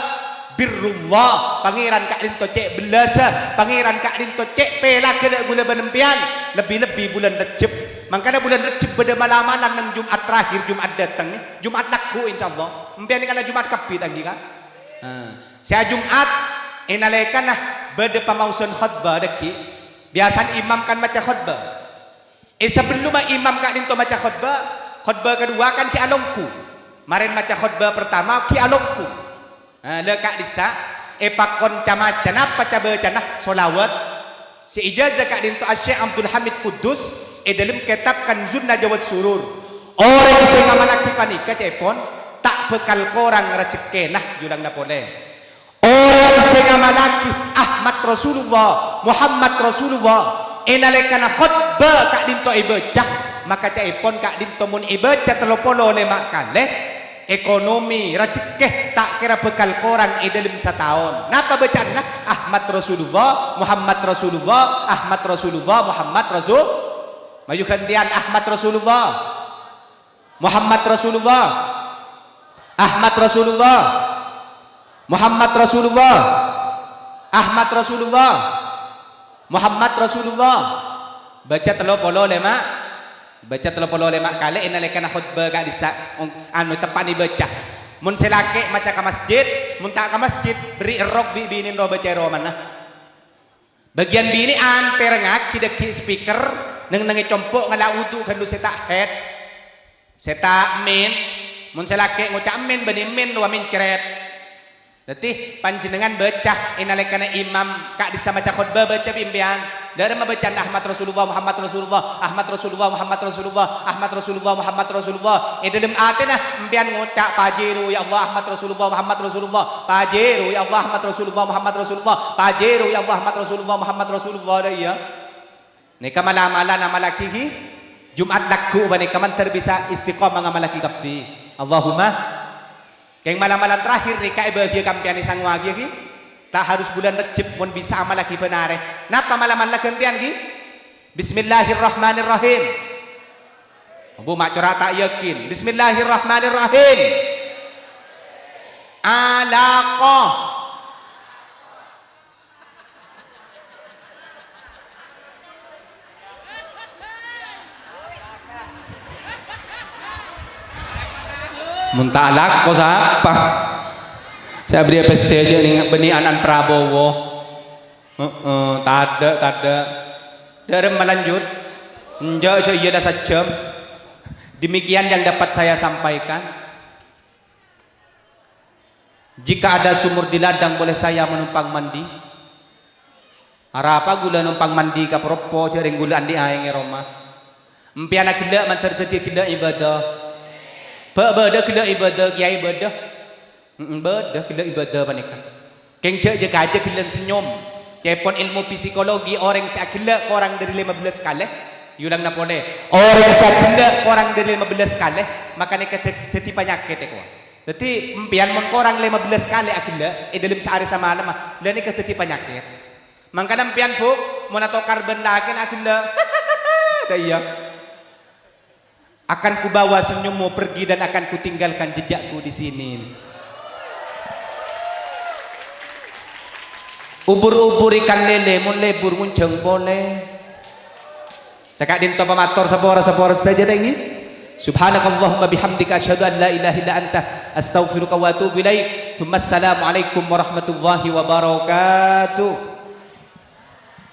Birrullah, Pangèran ka'dinto cè' bellâsâ, Pangèran ka'dinto cè' pèlagâ dâ' ghulâ bân empèyan, lebbi-lebbi bulân Rejjeb. Mangkana bulân Rejjeb bâdâ mala-mala neng Jum'at terakhir, Jum'at dâteng, Jum'at lagghu', insyaallah. Empèyan nèka la Jum'at kabbhi, ta' èngghi, Ka'? Nah, sè Jum'at, è nalèkana bâdâ pamaosan khotbah dâggi', biyasana imam kan maca khotbah. È sabellumma imam ka'dinto maca khotbah, khotbah kaduwâ kan ghi' alongghu. Marèn maca khotbah partama ghi' alongghu. Ah, la ka'dissa' èpakon ca-maca napa ca-bâcana? Sholawat. Sè èjazah ka'dinto Asy-Syaikh Abdul Hamid Quddus è dâlem kètab Kanzun Najwa was Surur. Orèng sè ngamallaghi panèka, ca'èpon, ta' bhâkal korang rajhekkèna, yulangna polè. Orèng sè ngamallaghi Ahmad Rasulullah, Muhammad Rasulullah, è nalèkana khotbah ka'dinto èbâca, maka ca'èpon ka'dinto mon èbâca tello polo lèma' kalè, ekonomi, rajhekkè ta' kèra bhâkal korang è dâlem sataon. Napa bâcaanna? Ahmad Rasulullah, Muhammad Rasulullah, Ahmad Rasulullah, Muhammad Rasul-, mayu ghântèyan, Ahmad Rasulullah. Muhammad Rasulullah. Ahmad Rasulullah. Muhammad Rasulullah. Ahmad Rasulullah. Muhammad Rasulullah. Bâca tello polo lèma'. Bâca tello polo lèma' kalè è nalèkana khotbah ka'dissa', ong-, anu, teppa'na bâca. Mon sè lakè' maca ka masjid, mon ta' ka masjid, bherri' èrrok bi' binèna ro bâca è romana. Bâgiyân binè'an pèrengngaghi dâggi' speaker, neng-nengngè compo' ngala' wudu ghâllu sè ta' haid, sè ta' min. Mon sè lakè' ngoca' min, bânnè min rowa mencret. Dhâddhi, panjhennengngan bâca è nalèkana imam ka'dissa' maca khotbah, bâca bi' empèyan. Dâ' remma bâcaanna Ahmad Rasulullah, Muhammad Rasulullah, Ahmad Rasulullah, Muhammad Rasulullah, Ahmad Rasulullah, Muhammad Rasulullah. È dâlem atèna empèyan ngoca', "Pajero, ya Allah, Ahmad Rasulullah, Muhammad Rasulullah." Pajero, ya Allah, Ahmad Rasulullah, Muhammad Rasulullah. Pajero, ya Allah, Ahmad Rasulullah, Muhammad Rasulullah. Dâ' iyâ. Nèka mala-mala ngamallaghi, ghi? Jum'at lagghu' panèka mandhâr bisa istiqomah ngamallaghi kabbhi. Allahumma. Kèng mala-mala terakhir nèka èbâghiyâ ka empèyan, èsangowaghiyâ, ghi? Ta' harus bulân Rejjeb, mon bisa amallaghi bân arè. Napa mala-mala ghântèyan, ghi? Bismillahirrahmanirrahim. Ambu ma' cora' ta' yakin. Bismillahirrahmanirrahim. Alaqah. Mon ta' alako sapa? Sè abherri'â pèssè jhâ' nèng bânnè ana'na Prabowo. Heeh, tadâ', tadâ'. Dâ' remma lanjut. Enjâ', jhâ' iyâ la sajjhâm. Demikian yang dapat saya sampaikan. Jika ada sumur di ladang, boleh saya menumpang mandi? Arapa ghulâ nompang mandi ka poroppo, jhâ' rèng ghulâ andi' aèng è roma? Empèyan aghellâ' mandhâr dhâddhiyâ ghellâ' ibadah. Bâ' bâdâ ghellâ' ibadah, kèyaè bâdâ. Hemm, bâdâ ghellâ' ibadah panèka. Kèng jhâ', jhâ' kajâ ghellâ' senyum. Ca'èpon èlmo psikologi, orèng sè aghellâ' korang dâri lèma bellâs kalè, yulangna polè. Orèng sè aghellâ' korang dâri lèma bellâs kalè, maka nèka dhâ-, dhâddhi panyakèt, èkowa. Dhâddhi, empèyan mon korang lèma bellâs kalè aghellâ' è dâlem saarè samalemma, la nèka dhâddhi panyakèt. Mangkana empèyan, Bu', Mon atokar bân lakèna ghellâ'. Iyâ. Akan kubawa senyummu pergi dan akan kutinggalkan jejakku di sini. Ubur-ubur ikan lele, mon lebur ngonjhâng polè. Saka'dinto pamator sapora-sapora sadhâjâ, ngghi. Subhanakallahumma bihamdika, asyhadu an la ilaha illa anta, astaghfiruka wa atubu ilaik. Tsumma assalamualaikum warahmatullahi wabarakatuh.